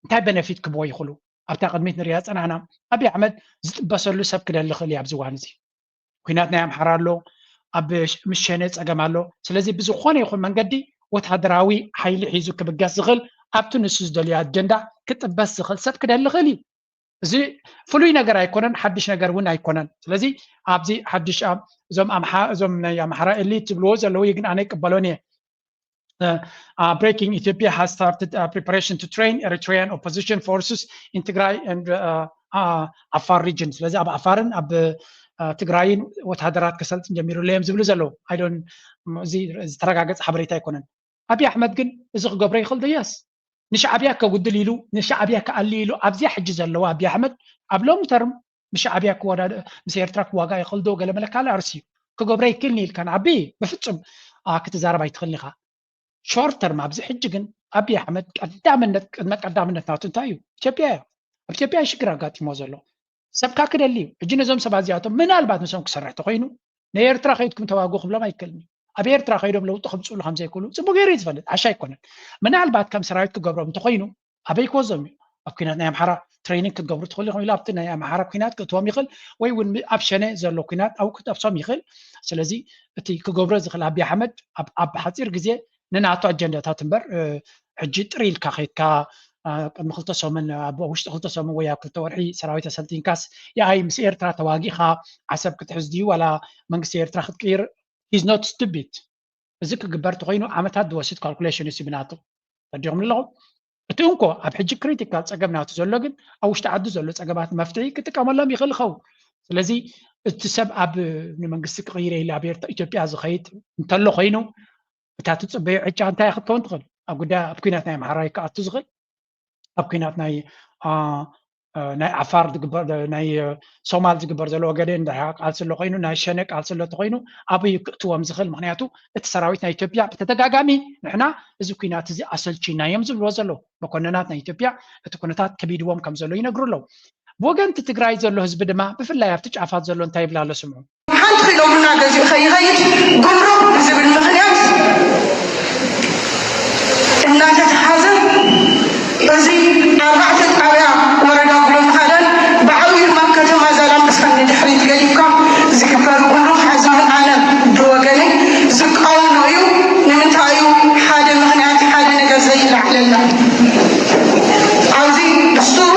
እንታይ በነፊት ክብዎ ይኽእሉ ኣብታ ቅድሚት ንሪኣ ፀናሕና ኣብይ ኣሕመድ ዝጥበሰሉ ሰብ ክደሊ ይኽእል እዩ ኣብዚ እዋን እዚ ኩናት ናይ ኣምሓራ ኣሎ ኣብ ምስ ሸነ ፀገም ኣሎ ስለዚ ብዝኾነ ይኹን መንገዲ ወታደራዊ ሓይሊ ሒዙ ክብገስ ዝኽእል ኣብቲ ንሱ ዝደልዮ ኣጀንዳ ክጥበስ ዝኽእል ሰብ ክደሊ ይኽእል እዩ እዚ ፍሉይ ነገር ኣይኮነን ሓድሽ ነገር እውን ኣይኮነን ስለዚ ኣብዚ ሓድሽ እዞም እዞም ናይ ኣምሓራ ኤሊት ዝብልዎ ዘለዉ ግን ኣነ ይቅበሎን እየ uh, uh, breaking, Ethiopia has started uh, preparation to train Eritrean opposition forces in Tigray and uh, uh, Afar region. ስለዚ ኣብ ዓፋርን ኣብ uh, ትግራይን ወታደራት ከሰልጥን ጀሚሩ እዮም ዝብሉ ዘለዉ። ኣይዶን እዚ ዝተረጋገፀ ሓበሬታ ኣይኮነን። ኣብይ ኣሕመድ ግን እዚ ክገብሮ ይኽእል ዶ? የስ። ንሻዕብያ ከጉድል ኢሉ፣ ንሻዕብያ ክኣሊ ኢሉ ኣብዚኣ ሕጂ ዘለዋ ኣብይ ኣሕመድ ኣብ long term ምስ ሻዕብያ ክወዳደ ምስ ኤርትራ ክዋጋእ ይኽእል ዶ? ገለ መለካለ ኣርሲ እዩ ክገብሮ ይክእል ኢልካ ንዓቢ ብፍጹም ክትዛረብ ኣይትኽእልን ኢኻ። ሾርት ተርም ኣብዚ ሕጂ ግን ኣብይ ኣሕመድ ቀዳምነት ቅድመ ቀዳምነት ናቱ እንታይ እዩ? ኢትዮጵያ እያ። ኣብ ኢትዮጵያ ሽግር ኣጋጢሞ ዘሎ ሰብካ ክደሊ እዩ። ሕጂ ነዞም ሰባት እዚኣቶም ምናልባት ምስኦም ክሰርሕ ተኮይኑ ንኤርትራ ከይድኩም ተዋጉ ክብሎም ኣይክእልን እዩ። ኣብ ኤርትራ ከይዶም ለውጢ ከምፅእሉ ከምዘይክእሉ ፅቡቅ ገይሩ እዩ ዝፈልጥ፣ ዓሻ ኣይኮነን። ምናልባት ከም ሰራዊት ክገብሮም እንተኮይኑ ኣበይ ክወዞም እዩ? ኣብ ኩናት ናይ ኣምሓራ ትሬኒንግ ክትገብሩ ትኽእሉ ኢኹም ኢሉ ኣብቲ ናይ ኣምሓራ ኩናት ክእትዎም ይኽእል፣ ወይ እውን ኣብ ሸነ ዘሎ ኩናት ኣብኡ ክጠብሶም ይኽእል። ስለዚ እቲ ክገብሮ ዝኽእል ኣብይ ኣሕመድ ኣብ ኣብ ሓፂር ግዜ ንናቱ ኣጀንዳታት እምበር ሕጂ ጥሪ ኢልካ ከይድካ ቅድሚ ክልተ ሰሙን ኣብ ውሽጢ ክልተ ሰሙን ወይ ኣብ ክልተ ወርሒ ሰራዊት ኣሰልጢንካስ የኣይ ምስ ኤርትራ ተዋጊእካ ዓሰብ ክትሕዝ ድዩ ዋላ መንግስቲ ኤርትራ ክትቅይር? He's not stupid። እዚ ክግበር ተኮይኑ ዓመታት ዝወስድ ካልኩሌሽን እዩ ብናቱ። ተረዲኹም ኣለኹም? እቲ እንኮ ኣብ ሕጂ ክሪቲካል ፀገም ናቱ ዘሎ ግን ኣብ ውሽጢ ዓዱ ዘሎ ፀገማት መፍትሒ ክጥቀመሎም ይኽእል ይኸውን። ስለዚ እቲ ሰብ ኣብ ንመንግስቲ ክቕይር ኢሉ ኣብ ኤርትራ ኢትዮጵያ ዝኸይድ እንተሎ ኮይኑ እታ ትፅበዮ ዕጫ እንታይ ክትከውን ትኽእል? ኣብ ጉዳይ ኣብ ኩናት ናይ ኣምሓራይ ክኣቱ ዝኽእል ኣብ ኩናት ናይ ናይ ዓፋር ናይ ሶማል ዝግበር ዘሎ ወገደ እንድሕር ቃልሲ ኣሎ ኮይኑ ናይ ሸነ ቃልሲ ኣሎ ተኮይኑ ኣበይ ክእትዎም ዝኽእል? ምክንያቱ እቲ ሰራዊት ናይ ኢትዮጵያ ብተደጋጋሚ ንሕና እዚ ኩናት እዚ ኣሰልችናዮም ዝብልዎ ዘለዉ መኮንናት ናይ ኢትዮጵያ እቲ ኩነታት ከቢድዎም ከም ዘሎ ይነግሩ ኣለዉ። ብወገንቲ ትግራይ ዘሎ ህዝቢ ድማ ብፍላይ ኣብቲ ጫፋት ዘሎ እንታይ ይብላ ኣሎ ስምዑ። ሓንቲ ኪሎ ቡና ገዚኡ ከይኸይድ ጉምሩክ ብዝብል ምክንያት እናተተሓዘ እዚ ኣርባዕተ ጣብያ ወረዳ ጉሎምሃዳን ብዓብዩ ድማ ከተማ ዛላምበሳን ንድሕሪት ገዲፍካ ዝግበር ጉምሩክ ሕዚ እውን ኣነ ብወገነይ ዝቃወሞ እዩ። ንምንታይ እዩ ሓደ ምክንያት ሓደ ነገር ዘይለዓለልና? ኣብዚ ብስሩ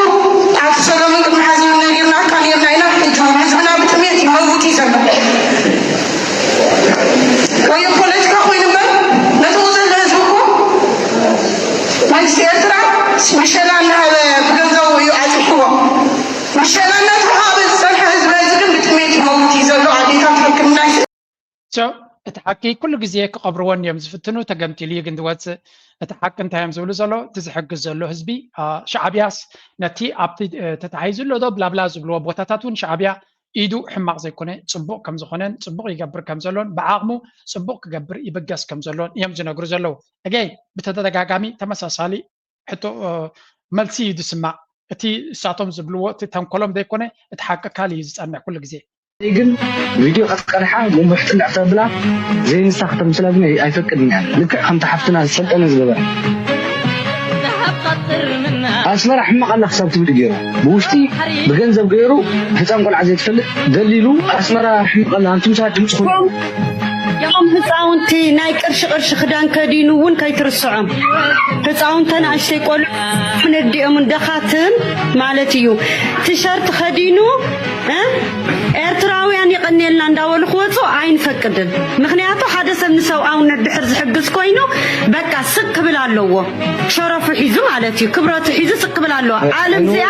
ኣቶ ሰሎሞን ቅድሚ ሓዚ እውን ነጊርናካ ነርና ኢና። ሕጂ እውን ህዝብና ብጥሜት ይመውት እዩ ዘሎ። ወይ ፖለቲካ ኮይኑ እምበር ነቲ ዘሎ ህዝቢ እኮ መንግስቲ ኤርትራ ምሸላ እናሃበ ብገንዘቡ እዩ ኣፅንሕዎ። ምሸላ እናተውሃበ ዝፀንሐ ህዝቢ እዚ ግን ብጥሜት ይመውት እዩ ዘሎ። ኣዴታት ሕክምና ይስ- So እቲ ሓቂ ኩሉ ግዜ ክቐብርወን እዮም ዝፍትኑ። ተገምጢሉ እዩ ግን ዝወፅእ። እቲ ሓቂ እንታይ እዮም ዝብሉ ዘሎ? እቲ ዝሕግዝ ዘሎ ህዝቢ ሻዕብያስ ነቲ ኣብቲ ተታሒዙ ኣሎ ዶ ብላብላ ዝብልዎ ቦታታት እውን ሻዕብያ ኢዱ ሕማቕ ዘይኮነ ፅቡቕ ከም ዝኾነን ፅቡቕ ይገብር ከም ዘሎን ብዓቕሙ ፅቡቕ ክገብር ይብገስ ከም ዘሎን እዮም ዝነግሩ ዘለዉ። እገይ ብተደጋጋሚ ተመሳሳሊ ሕቶ መልሲ እዩ ዝስማዕ። እቲ እሳቶም ዝብልዎ እቲ ተንኮሎም ዘይኮነ እቲ ሓቂ ካል እዩ ዝፀንሕ ኩሉ ግዜ። ግን ቪድዮ ክትቀድሓ ጉንቡሕ ጥልዕ ተብላ ዘይንሳ ክተምስላ ግን ኣይፈቅድን እያ። ልክዕ ከምቲ ሓፍትና ዝሰልጠነ ዝገበረ ኣስመራ ሕማቕ ኣላ ክሳብ ትብል ገይሩ ብውሽጢ ብገንዘብ ገይሩ ህፃን ቆልዓ ዘይትፈልጥ ደሊሉ ኣስመራ ሕማቕ ኣላ ኣንቱም ሰባት ድምፂ ኩኑ እቶም ህፃውንቲ ናይ ቅርሺ ቅርሺ ክዳን ከዲኑ እውን ከይትርስዖም ህፃውንቲ ኣናእሽተይ ቆልዑ ነዲኦምን ደኻትን ማለት እዩ ቲሸርት ከዲኑ ኤርትራውያን የቐንየልና እንዳበሉ ክወፁ ኣይንፈቅድን። ምክንያቱ ሓደ ሰብ ንሰብኣውነት ድሕር ዝሕግዝ ኮይኑ በቃ ስቅ ክብል ኣለዎ። ሸረፉ ሒዙ ማለት እዩ፣ ክብረቱ ሒዙ ስቅ ክብል ኣለዎ። ዓለም እዚኣ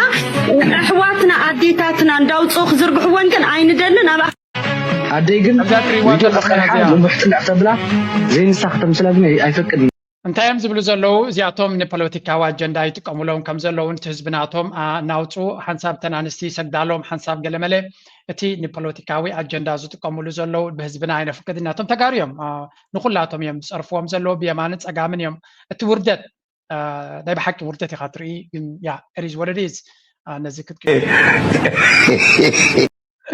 ኣሕዋትና ኣዴታትና እንዳውፅኡ ክዝርግሕወን ግን ኣይንደልን። ኣብ ኣደይ ግን ቪድዮ ክትቀርሓ ጉንቡሕ ጥልዕ ተብላ ዘይንሳ ክተምስላ ግን ኣይፈቅድን። እንታይ እዮም ዝብሉ ዘለዉ? እዚኣቶም ንፖለቲካዊ ኣጀንዳ ይጥቀሙሎም ከም ዘለዉ ነቲ ህዝቢ ናቶም እናውፅኡ ሓንሳብ እተን ኣንስቲ ይሰግዳሎም፣ ሓንሳብ ገለመለ እቲ ንፖለቲካዊ ኣጀንዳ ዝጥቀሙሉ ዘለዉ ብህዝብና ኣይነፍቅድ እናቶም ተጋሩ እዮም። ንኩላቶም እዮም ዝፀርፍዎም ዘለዉ ብየማንን ፀጋምን እዮም። እቲ ውርደት ናይ ብሓቂ ውርደት ኢኻ ትርኢ፣ ግን ያ ሪዝ ወደዲዝ ነዚ ክትክ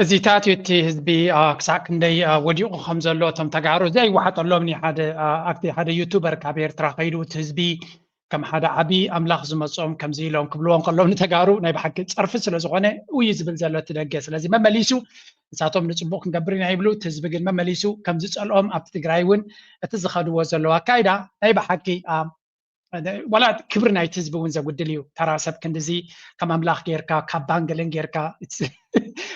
እዚታት እቲ ህዝቢ ክሳዕ ክንደይ ወዲቑ ከም ዘሎ እቶም ተጋሩ ዘይወሓጠሎም ሓደ ኣክቲ ሓደ ዩቱበር ካብ ኤርትራ ከይዱ እቲ ህዝቢ ከም ሓደ ዓቢ ኣምላኽ ዝመጾም ከምዚ ኢሎም ክብልዎ እንከለዉ ንተጋሩ ናይ ብሓቂ ጸርፊ ስለ ዝኾነ እዩ ዝብል ዘሎ እቲ ደገ። ስለዚ መመሊሱ ንሳቶም ንጽቡቕ ክንገብር ኢና ይብሉ፣ እቲ ህዝቢ ግን መመሊሱ ከም ዝጸልኦም ኣብቲ ትግራይ እውን እቲ ዝኸድዎ ዘለዉ ኣካይዳ ናይ ብሓቂ ዋላ ክብሪ ናይቲ ህዝቢ እውን ዘጉድል እዩ። ተራ ሰብ ክንድዚ ከም ኣምላኽ ጌርካ ካብ ባንግልን ጌርካ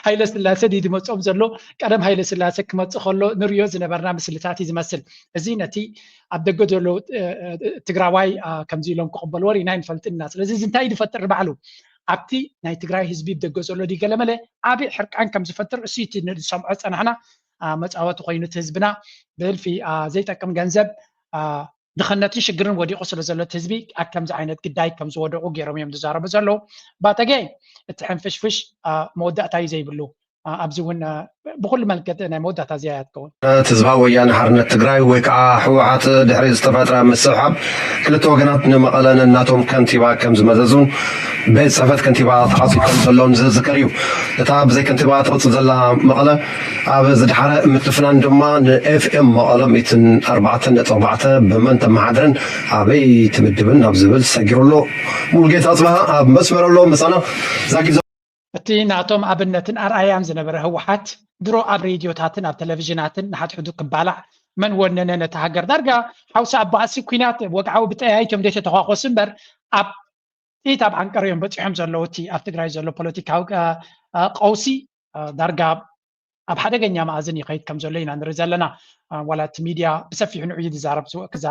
ሃይለ ስላሰ ድዩ ዝመፅኦም ዘሎ? ቀደም ሃይለ ስላሰ ክመፅእ ከሎ ንሪኦ ዝነበርና ምስልታት እዩ ዝመስል። እዚ ነቲ ኣብ ደገ ዘለዉ ትግራዋይ ከምዚ ኢሎም ክቕበልዎ ርኢና ኣይንፈልጥን ኢና። ስለዚ እዚ እንታይ ዝፈጥር ባዕሉ ኣብቲ ናይ ትግራይ ህዝቢ ደገ ዘሎ ድዩ ገለመለ ዓብዪ ሕርቃን ከም ዝፈጥር እሱ እቲ ንሰምዖ ዝፀናሕና መፃወቲ ኮይኑ እቲ ህዝብና ብእልፊ ዘይጠቅም ገንዘብ ድኸነትን ሽግርን ወዲቑ ስለ ዘሎ እቲ ህዝቢ ኣብ ከምዚ ዓይነት ግዳይ ከም ዝወደቑ ገይሮም እዮም ዝዛረቡ ዘለዉ። ባተጌ እቲ ሕንፍሽፍሽ መወዳእታ እዩ ዘይብሉ። ኣብዚ እውን ብኩሉ መልክዕ ናይ መወዳእታ እዚኣ እያ ትከውን። እቲ ህዝባዊ ወያነ ሓርነት ትግራይ ወይ ከዓ ህወሓት ድሕሪ ዝተፈጥረ ምስሕሓብ ክልተ ወገናት ንመቐለ ነናቶም ከንቲባ ከም ዝመዘዙን ቤት ፅሕፈት ከንቲባ ተዓፅዩ ከም ዘሎን ዝዝከር እዩ። እታ ብዘይ ከንቲባ ትቕፅል ዘላ መቐለ ኣብ ዝደሓረ ምትፍናን ድማ ንኤፍኤም መቐለ ሚእትን ኣርባዕተን ነጥቢ ኣርባዕተ ብመን ተመሓድርን ኣበይ ትምድብን ናብ ዝብል ሰጊሩ ኣሎ። ሙሉጌታ ኣፅበሃ ኣብ መስመር ኣሎ። ምሳና ዛጊ እቲ ናቶም ኣብነትን ኣርኣያን ዝነበረ ህወሓት ድሮ ኣብ ሬድዮታትን ኣብ ቴሌቪዥናትን ንሓድሕዱ ክባላዕ መን ወነነ ነቲ ሃገር ዳርጋ ሓውሳ ኣብ ባእሲ ኩናት ወግዓዊ ብጠያይት እዮም ዘይተተኳኮሱ እምበር ኣብ ጥይት ኣብ ዓንቀር እዮም በፂሖም ዘለዉ። እቲ ኣብ ትግራይ ዘሎ ፖለቲካዊ ቀውሲ ዳርጋ ኣብ ሓደገኛ መኣዝን ይኸይድ ከም ዘሎ ኢና ንርኢ ዘለና። ዋላ እቲ ሚድያ ብሰፊሑ ንዑ እዩ ዝዛረብ።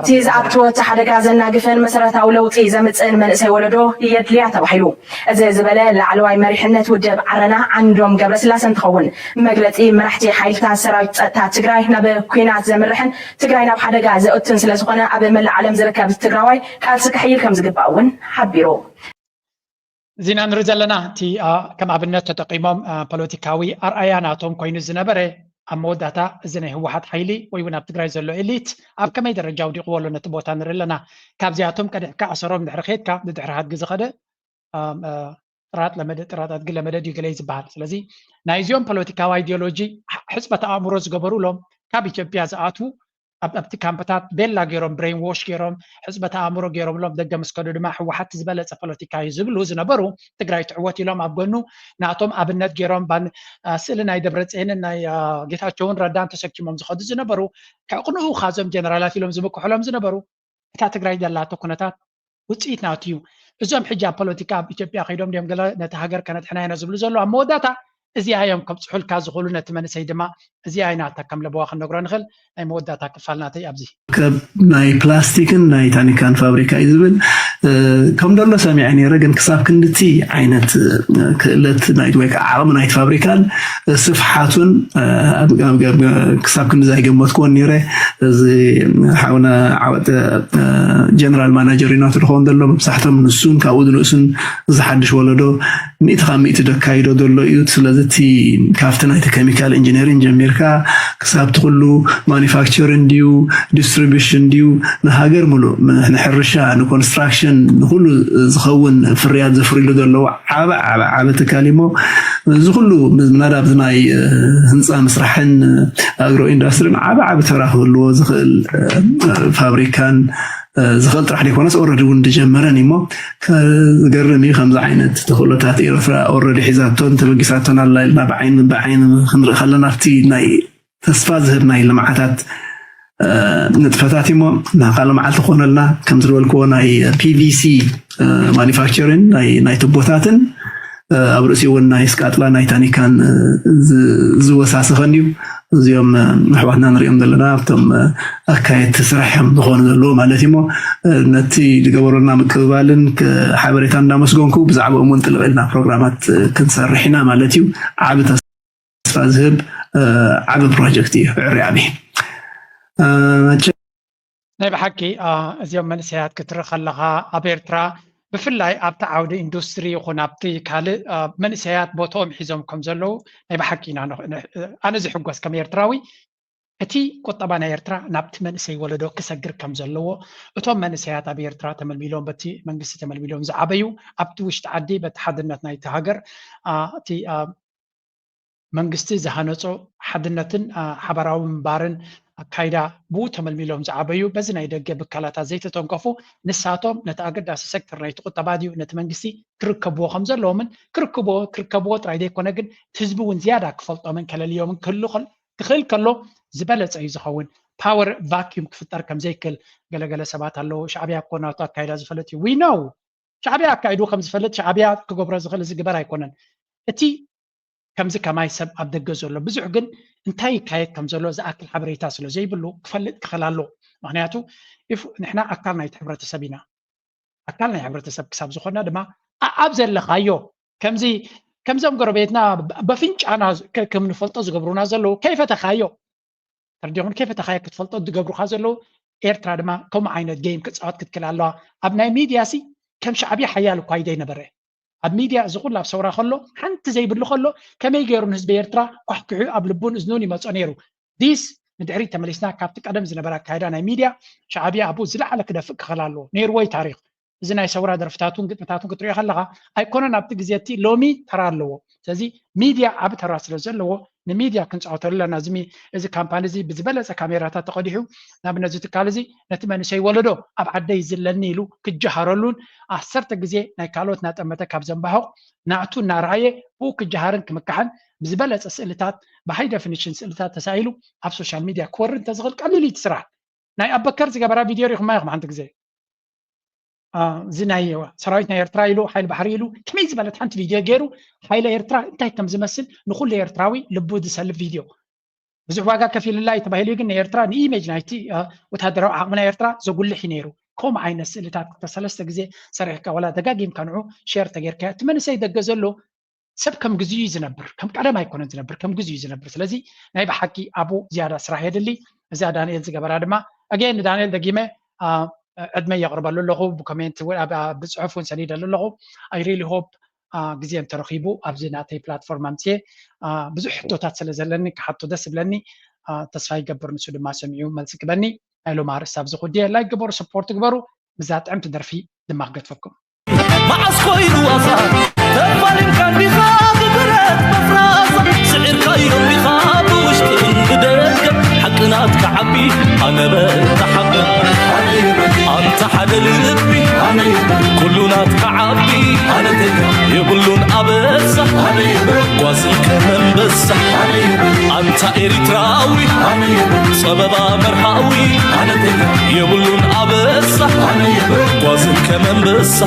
እቲ ዝኣትዎ እቲ ሓደጋ ዘናግፍን መሰረታዊ ለውጢ ዘምፅእን መንእሰይ ወለዶ የድልያ ተባሂሉ። እዚ ዝበለ ላዕለዋይ መሪሕነት ውድብ ዓረና ዓንዶም ገብረስላሰ እንትኸውን፣ መግለፂ መራሕቲ ሓይልታት ሰራዊት ፀጥታ ትግራይ ናብ ኩናት ዘምርሕን ትግራይ ናብ ሓደጋ ዘእቱን ስለዝኾነ ኣብ መላእ ዓለም ዝርከብ ትግራዋይ ቃልሲ ክሕይል ከም ዝግባእ እውን ሓቢሩ። ዜና ንርኢ ዘለና እቲ ከም ኣብነት ተጠቂሞም ፖለቲካዊ ኣርኣያ ናቶም ኮይኑ ዝነበረ ኣብ መወዳእታ እዚ ናይ ህወሓት ሓይሊ ወይ እውን ኣብ ትግራይ ዘሎ ኤሊት ኣብ ከመይ ደረጃ ውዲቕዎ ኣሎ ነቲ ቦታ ንርኢ ኣለና። ካብዚኣቶም ቀዲሕካ ኣሰሮም ድሕሪ ከድካ ብድሕሪ ሃድጊ ዝኸደ ጥራጥ ለመደ ጥራጥ ኣድጊ ለመደ ድዩ ገለ እዩ ዝበሃል። ስለዚ ናይዚኦም ፖለቲካዊ ኣይዲዮሎጂ ሕፅበት ኣእምሮ ዝገበሩ ሎም ካብ ኢትዮጵያ ዝኣትዉ ኣብቲ ካምፕታት ቤላ ገይሮም ብሬን ዎሽ ገይሮም ሕፅበት ኣእምሮ ገይሮምሎም ደገ ምስ ከዱ ድማ ህወሓት ዝበለፀ ፖለቲካ እዩ ዝብሉ ዝነበሩ ትግራይ ትዕወት ኢሎም ኣብ ጎኑ ናቶም ኣብነት ገይሮም ስእሊ ናይ ደብረፅየንን ናይ ጌታቸውን ረዳን ተሰኪሞም ዝኸዱ ዝነበሩ ከዕቅንኡ ካዞም ጀነራላት ኢሎም ዝምክሕሎም ዝነበሩ እታ ትግራይ ዘላቶ ኩነታት ውፅኢት ናቱ እዩ። እዞም ሕጂ ኣብ ፖለቲካ ኣብ ኢትዮጵያ ከይዶም ድዮም ገለ ነቲ ሃገር ከነድሕና ኢና ዝብሉ ዘለዉ ኣብ መወዳእታ እዚኣ እዮም ከብፅሑልካ ዝኽእሉ ነቲ መንእሰይ ድማ እዚኣ ኣይናታ ከም ለበዋ ክንነግሮ ንኽእል ናይ መወዳእታ ክፋል ናተይ ኣብዚ ከም ናይ ፕላስቲክን ናይ ታኒካን ፋብሪካ እዩ ዝብል ከም ደሎ ሰሚዐ ነይረ ግን ክሳብ ክንድቲ ዓይነት ክእለት ናይቲ ወይ ከዓ ዓቕሚ ናይቲ ፋብሪካን ስፍሓቱን ክሳብ ክንዲ ኣይገመትክዎን ነይረ እዚ ሓውና ዓወተ ጀነራል ማናጀር ዩናይትድ ክኸውን ዘሎ መብዛሕቶም ንሱን ካብኡ ዝንእሱን ዝሓድሽ ወለዶ ሚእቲ ካብ ሚእቲ ደካይዶ ዘሎ እዩ ስለዚ እቲ ካብቲ ናይቲ ኬሚካል ኢንጂነሪን ጀሚርካ ክሳብ እቲ ኩሉ ማኒፋክቸሪን ድዩ ዲስትሪቢሽን ድዩ ንሃገር ሙሉእ ንሕርሻ ንኮንስትራክሽን ንኩሉ ዝኸውን ፍርያት ዘፍርሉ ዘለዉ ዓበ ዓበ ዓበ ትካል እሞ እዚ ኩሉ ምናዳ ኣብዚ ናይ ህንፃ ምስራሕን ኣግሮ ኢንዳስትሪን ዓበ ዓበ ተራ ክህልዎ ዝኽእል ፋብሪካን ዝኽእል ጥራሕ ዘይኮነስ ኦረዲ እውን ዝጀመረን እሞ ዝገርም እዩ ከምዚ ዓይነት ተኽእሎታት ኤርትራ ኦረዲ ሒዛቶን ተበጊሳቶን ኣላ ኢልና ብዓይኒ ብዓይኒ ክንርኢ ከለና ኣብቲ ናይ ተስፋ ዝህብ ናይ ልምዓታት ንጥፈታት እሞ ናካ ሎምዓልቲ ክኾነልና ከም ዝበልክዎ ናይ ፒቪሲ ማኒፋክቸሪን ናይ ቱቦታትን ኣብ ርእሲ እውን ናይ ስቃጥላ ናይ ታኒካን ዝወሳስኸን እዩ እዚኦም ኣሕዋትና ንሪኦም ዘለና ኣብቶም ኣካየድቲ ስራሕ እዮም ዝኾኑ ዘለዉ ማለት እሞ ነቲ ዝገበሩልና ምቅብባልን ሓበሬታ እንዳመስገንኩ ብዛዕባኦም እውን ጥልቕ ኢልና ፕሮግራማት ክንሰርሕ ኢና ማለት እዩ ዓብ ተስፋ ዝህብ ዓቢ ፕሮጀክት እዩ ዕሪ ዓቢ ናይ ብሓቂ እዚኦም መንእሰያት ክትርኢ ከለኻ ኣብ ኤርትራ ብፍላይ ኣብቲ ዓውዲ ኢንዱስትሪ ይኹን ኣብቲ ካልእ መንእሰያት ቦትኦም ሒዞም ከም ዘለዉ ናይ ብሓቂ ኢና ኣነ ዝሕጎስ ከም ኤርትራዊ እቲ ቁጠባ ናይ ኤርትራ ናብቲ መንእሰይ ወለዶ ክሰግር ከም ዘለዎ እቶም መንእሰያት ኣብ ኤርትራ ተመልሚሎም በቲ መንግስቲ ተመልሚሎም ዝዓበዩ ኣብቲ ውሽጢ ዓዲ በቲ ሓድነት ናይቲ ሃገር እቲ መንግስቲ ዝሃነፆ ሓድነትን ሓበራዊ ምንባርን ኣካይዳ ብኡ ተመልሚሎም ዝዓበዩ በዚ ናይ ደገ ብካላታት ዘይተተንከፉ ንሳቶም ነቲ ኣገዳሲ ሴክተር ናይቲ ቁጠባ ድዩ ነቲ መንግስቲ ክርከብዎ ከም ዘለዎምን ክርክብዎ ክርከብዎ ጥራይ ዘይኮነ ግን እቲ ህዝቢ እውን ዝያዳ ክፈልጦምን ከለልዮምን ክህሉ ክኽእል ከሎ ዝበለፀ እዩ ዝኸውን። ፓወር ቫኪዩም ክፍጠር ከምዘይክእል ገለገለ ሰባት ኣለዉ። ሻዕብያ እኮ ናቱ ኣካይዳ ዝፈለጥ እዩ። We know ሻዕብያ ኣካይዱ ከም ዝፈልጥ፣ ሻዕብያ ክገብሮ ዝኽእል እዚ ግበር ኣይኮነን። እቲ ከምዚ ከማይ ሰብ ኣብ ደገ ዘሎ ብዙሕ ግን እንታይ ይካየድ ከም ዘሎ ዝኣክል ሓበሬታ ስለ ዘይብሉ ክፈልጥ ክኽእል ኣለዎ። ምክንያቱ ንሕና ኣካል ናይቲ ሕብረተሰብ ኢና። ኣካል ናይ ሕብረተሰብ ክሳብ ዝኾንና ድማ ኣብ ዘለኻዮ ከምዚ ከምዞም ጎረቤትና በፍንጫና ከም ንፈልጦ ዝገብሩና ዘለዉ ከይፈተኻዮ ተርዲኹን ከይፈተኻዮ ክትፈልጦ ዝገብሩካ ዘለዉ ኤርትራ ድማ ከምኡ ዓይነት ጌም ክፃወት ክትክል ኣለዋ። ኣብ ናይ ሚድያ ሲ ከም ሻዕብያ ሓያል እኳ ይደይ ነበረ። ኣብ ሚድያ እዚ ኩሉ ኣብ ሰውራ ከሎ ሓንቲ ዘይብሉ ከሎ ከመይ ገይሩ ንህዝቢ ኤርትራ ኳሕኩሑ ኣብ ልቡን እዝኑን ይመፆ ነይሩ። ዲስ ንድሕሪት ተመሊስና ካብቲ ቀደም ዝነበረ ኣካይዳ ናይ ሚድያ ሻዕብያ ኣብኡ ዝለዓለ ክደፍእ ክኽእል ኣለዎ ነይርዎ እዩ ታሪኽ። እዚ ናይ ሰውራ ደርፍታቱን ግጥምታቱን ክትሪኦ ከለኻ ኣይኮነን ኣብቲ ግዜ እቲ ሎሚ ተራ ኣለዎ። ስለዚ ሚድያ ዓቢ ተራ ስለ ዘለዎ ንሚድያ ክንፃወተሉ ኣለና። እዚ ሚ- እዚ ካምፓኒ እዚ ብዝበለፀ ካሜራታት ተቐዲሑ ንኣብነት እዚ ትካል እዚ ነቲ መንእሰይ ወለዶ ኣብ ዓደይ ዝለኒ ኢሉ ክጀሃረሉን ዓሰርተ ግዜ ናይ ካልኦት እናጠመተ ካብ ዘንባሕቕ ናቱ እናረኣየ ብኡ ክጀሃርን ክምካሕን ብዝበለፀ ስእልታት ብሃይ ደፊኒሽን ስእልታት ተሳኢሉ ኣብ ሶሻል ሚድያ ክወርድ እንተዝኽእል ቀሊል እዩ እቲ ስራሕ። ናይ ኣበከር ዝገበራ ቪድዮ ሪኹማ ኢኹም ሓንቲ ግዜ እዚ ናይ ሰራዊት ናይ ኤርትራ ኢሉ ሓይሊ ባሕሪ ኢሉ ከመይ ዝበለት ሓንቲ ቪድዮ ገይሩ ሓይሊ ኤርትራ እንታይ ከም ዝመስል ንኩሉ ኤርትራዊ ልቡ ዝሰልብ ቪድዮ። ብዙሕ ዋጋ ከፊልላ እዩ ተባሂሉ ግን ንኤርትራ ንኢሜጅ ናይቲ ወታደራዊ ዓቕሚ ናይ ኤርትራ ዘጉልሕ እዩ ነይሩ። ከምኡ ዓይነት ስእልታት ክልተ ሰለስተ ግዜ ሰሪሕካ ዋላ ደጋጊምካ ንዑ ሼር ተጌርካ እቲ መንእሰይ ደገ ዘሎ ሰብ ከም ግዜኡ እዩ ዝነብር፣ ከም ቀደም ኣይኮነን ዝነብር፣ ከም ግዜኡ እዩ ዝነብር። ስለዚ ናይ ብሓቂ ኣብኡ ዝያዳ ስራሕ የድሊ። እዛ ዳንኤል ዝገበራ ድማ ኣገ ንዳንኤል ደጊመ ዕድመ የቕርበሉ ኣለኹ። ብኮሜንት ብፅሑፍ እውን ሰኒደሉ ኣለኹ። I really hope ግዜ እንተረኺቡ ኣብዚ ናተይ ፕላትፎርም ኣምፅየ ብዙሕ ሕቶታት ስለ ዘለኒ ክሓቶ ደስ ይብለኒ። ተስፋ ይገብር ንሱ ድማ ሰሚዑ መልሲ ክበኒ። ናይ ሎም ኣርእስቲ ኣብዚ ኩድየ ላይክ ግበሩ፣ ሰፖርት ግበሩ። ብዛ ጥዕምቲ ደርፊ ድማ ክገድፈኩም። መዓስ ኮይኑ ዋዛ ተፋሊምካ እንዲኻ ብብረት መፍራስ ስዒርካዮ እንዲኻ ብውሽጥን ብደገ ሓቂ ናትካ ዓቢ ኣነ በል ተሓበ ኣንታ ሓደ ልቢ ኩሉ ናትካ ዓቢ የብሉን ኣበሳ ጓዝን ከመንበሳ ኣንታ ኤሪትራዊ ጸበባ መርሃዊ የብሉን ኣበሳ ጓዝን ከመንበሳ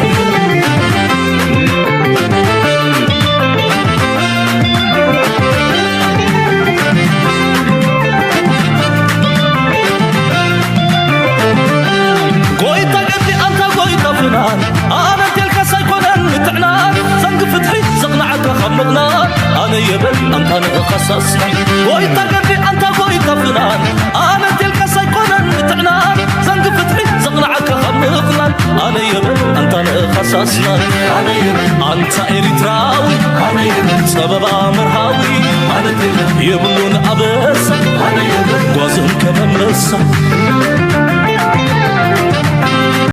ጎይታ ገዲ ኣንታ ጎይታ ፍናን ኣነ እንቴልካስ ኣይኮነን ምትዕናን ዘንጊ ፍትሒ ዘቕንዓካ ካብ ምቕናን ኣነ የበል ኣንታ ንእኻሳስና ጎይታ ገዲ ኣንታ ጎይታ ፍናን ኣነ እንቴልካስ ኣይኮነን ምትዕናን ዘንጊ ፍትሒ ዘቕንዓካ ካብ ምቕናን ኣነ የበል ኣንታ ንእኻሳስና ኣነ የበል ኣንታ ኤሪትራዊ ኣነ የበል ጸበባ መርሃዊ ኣነ የብሉን ኣበሳ ኣነ የበል ጓዞም ከመመሳ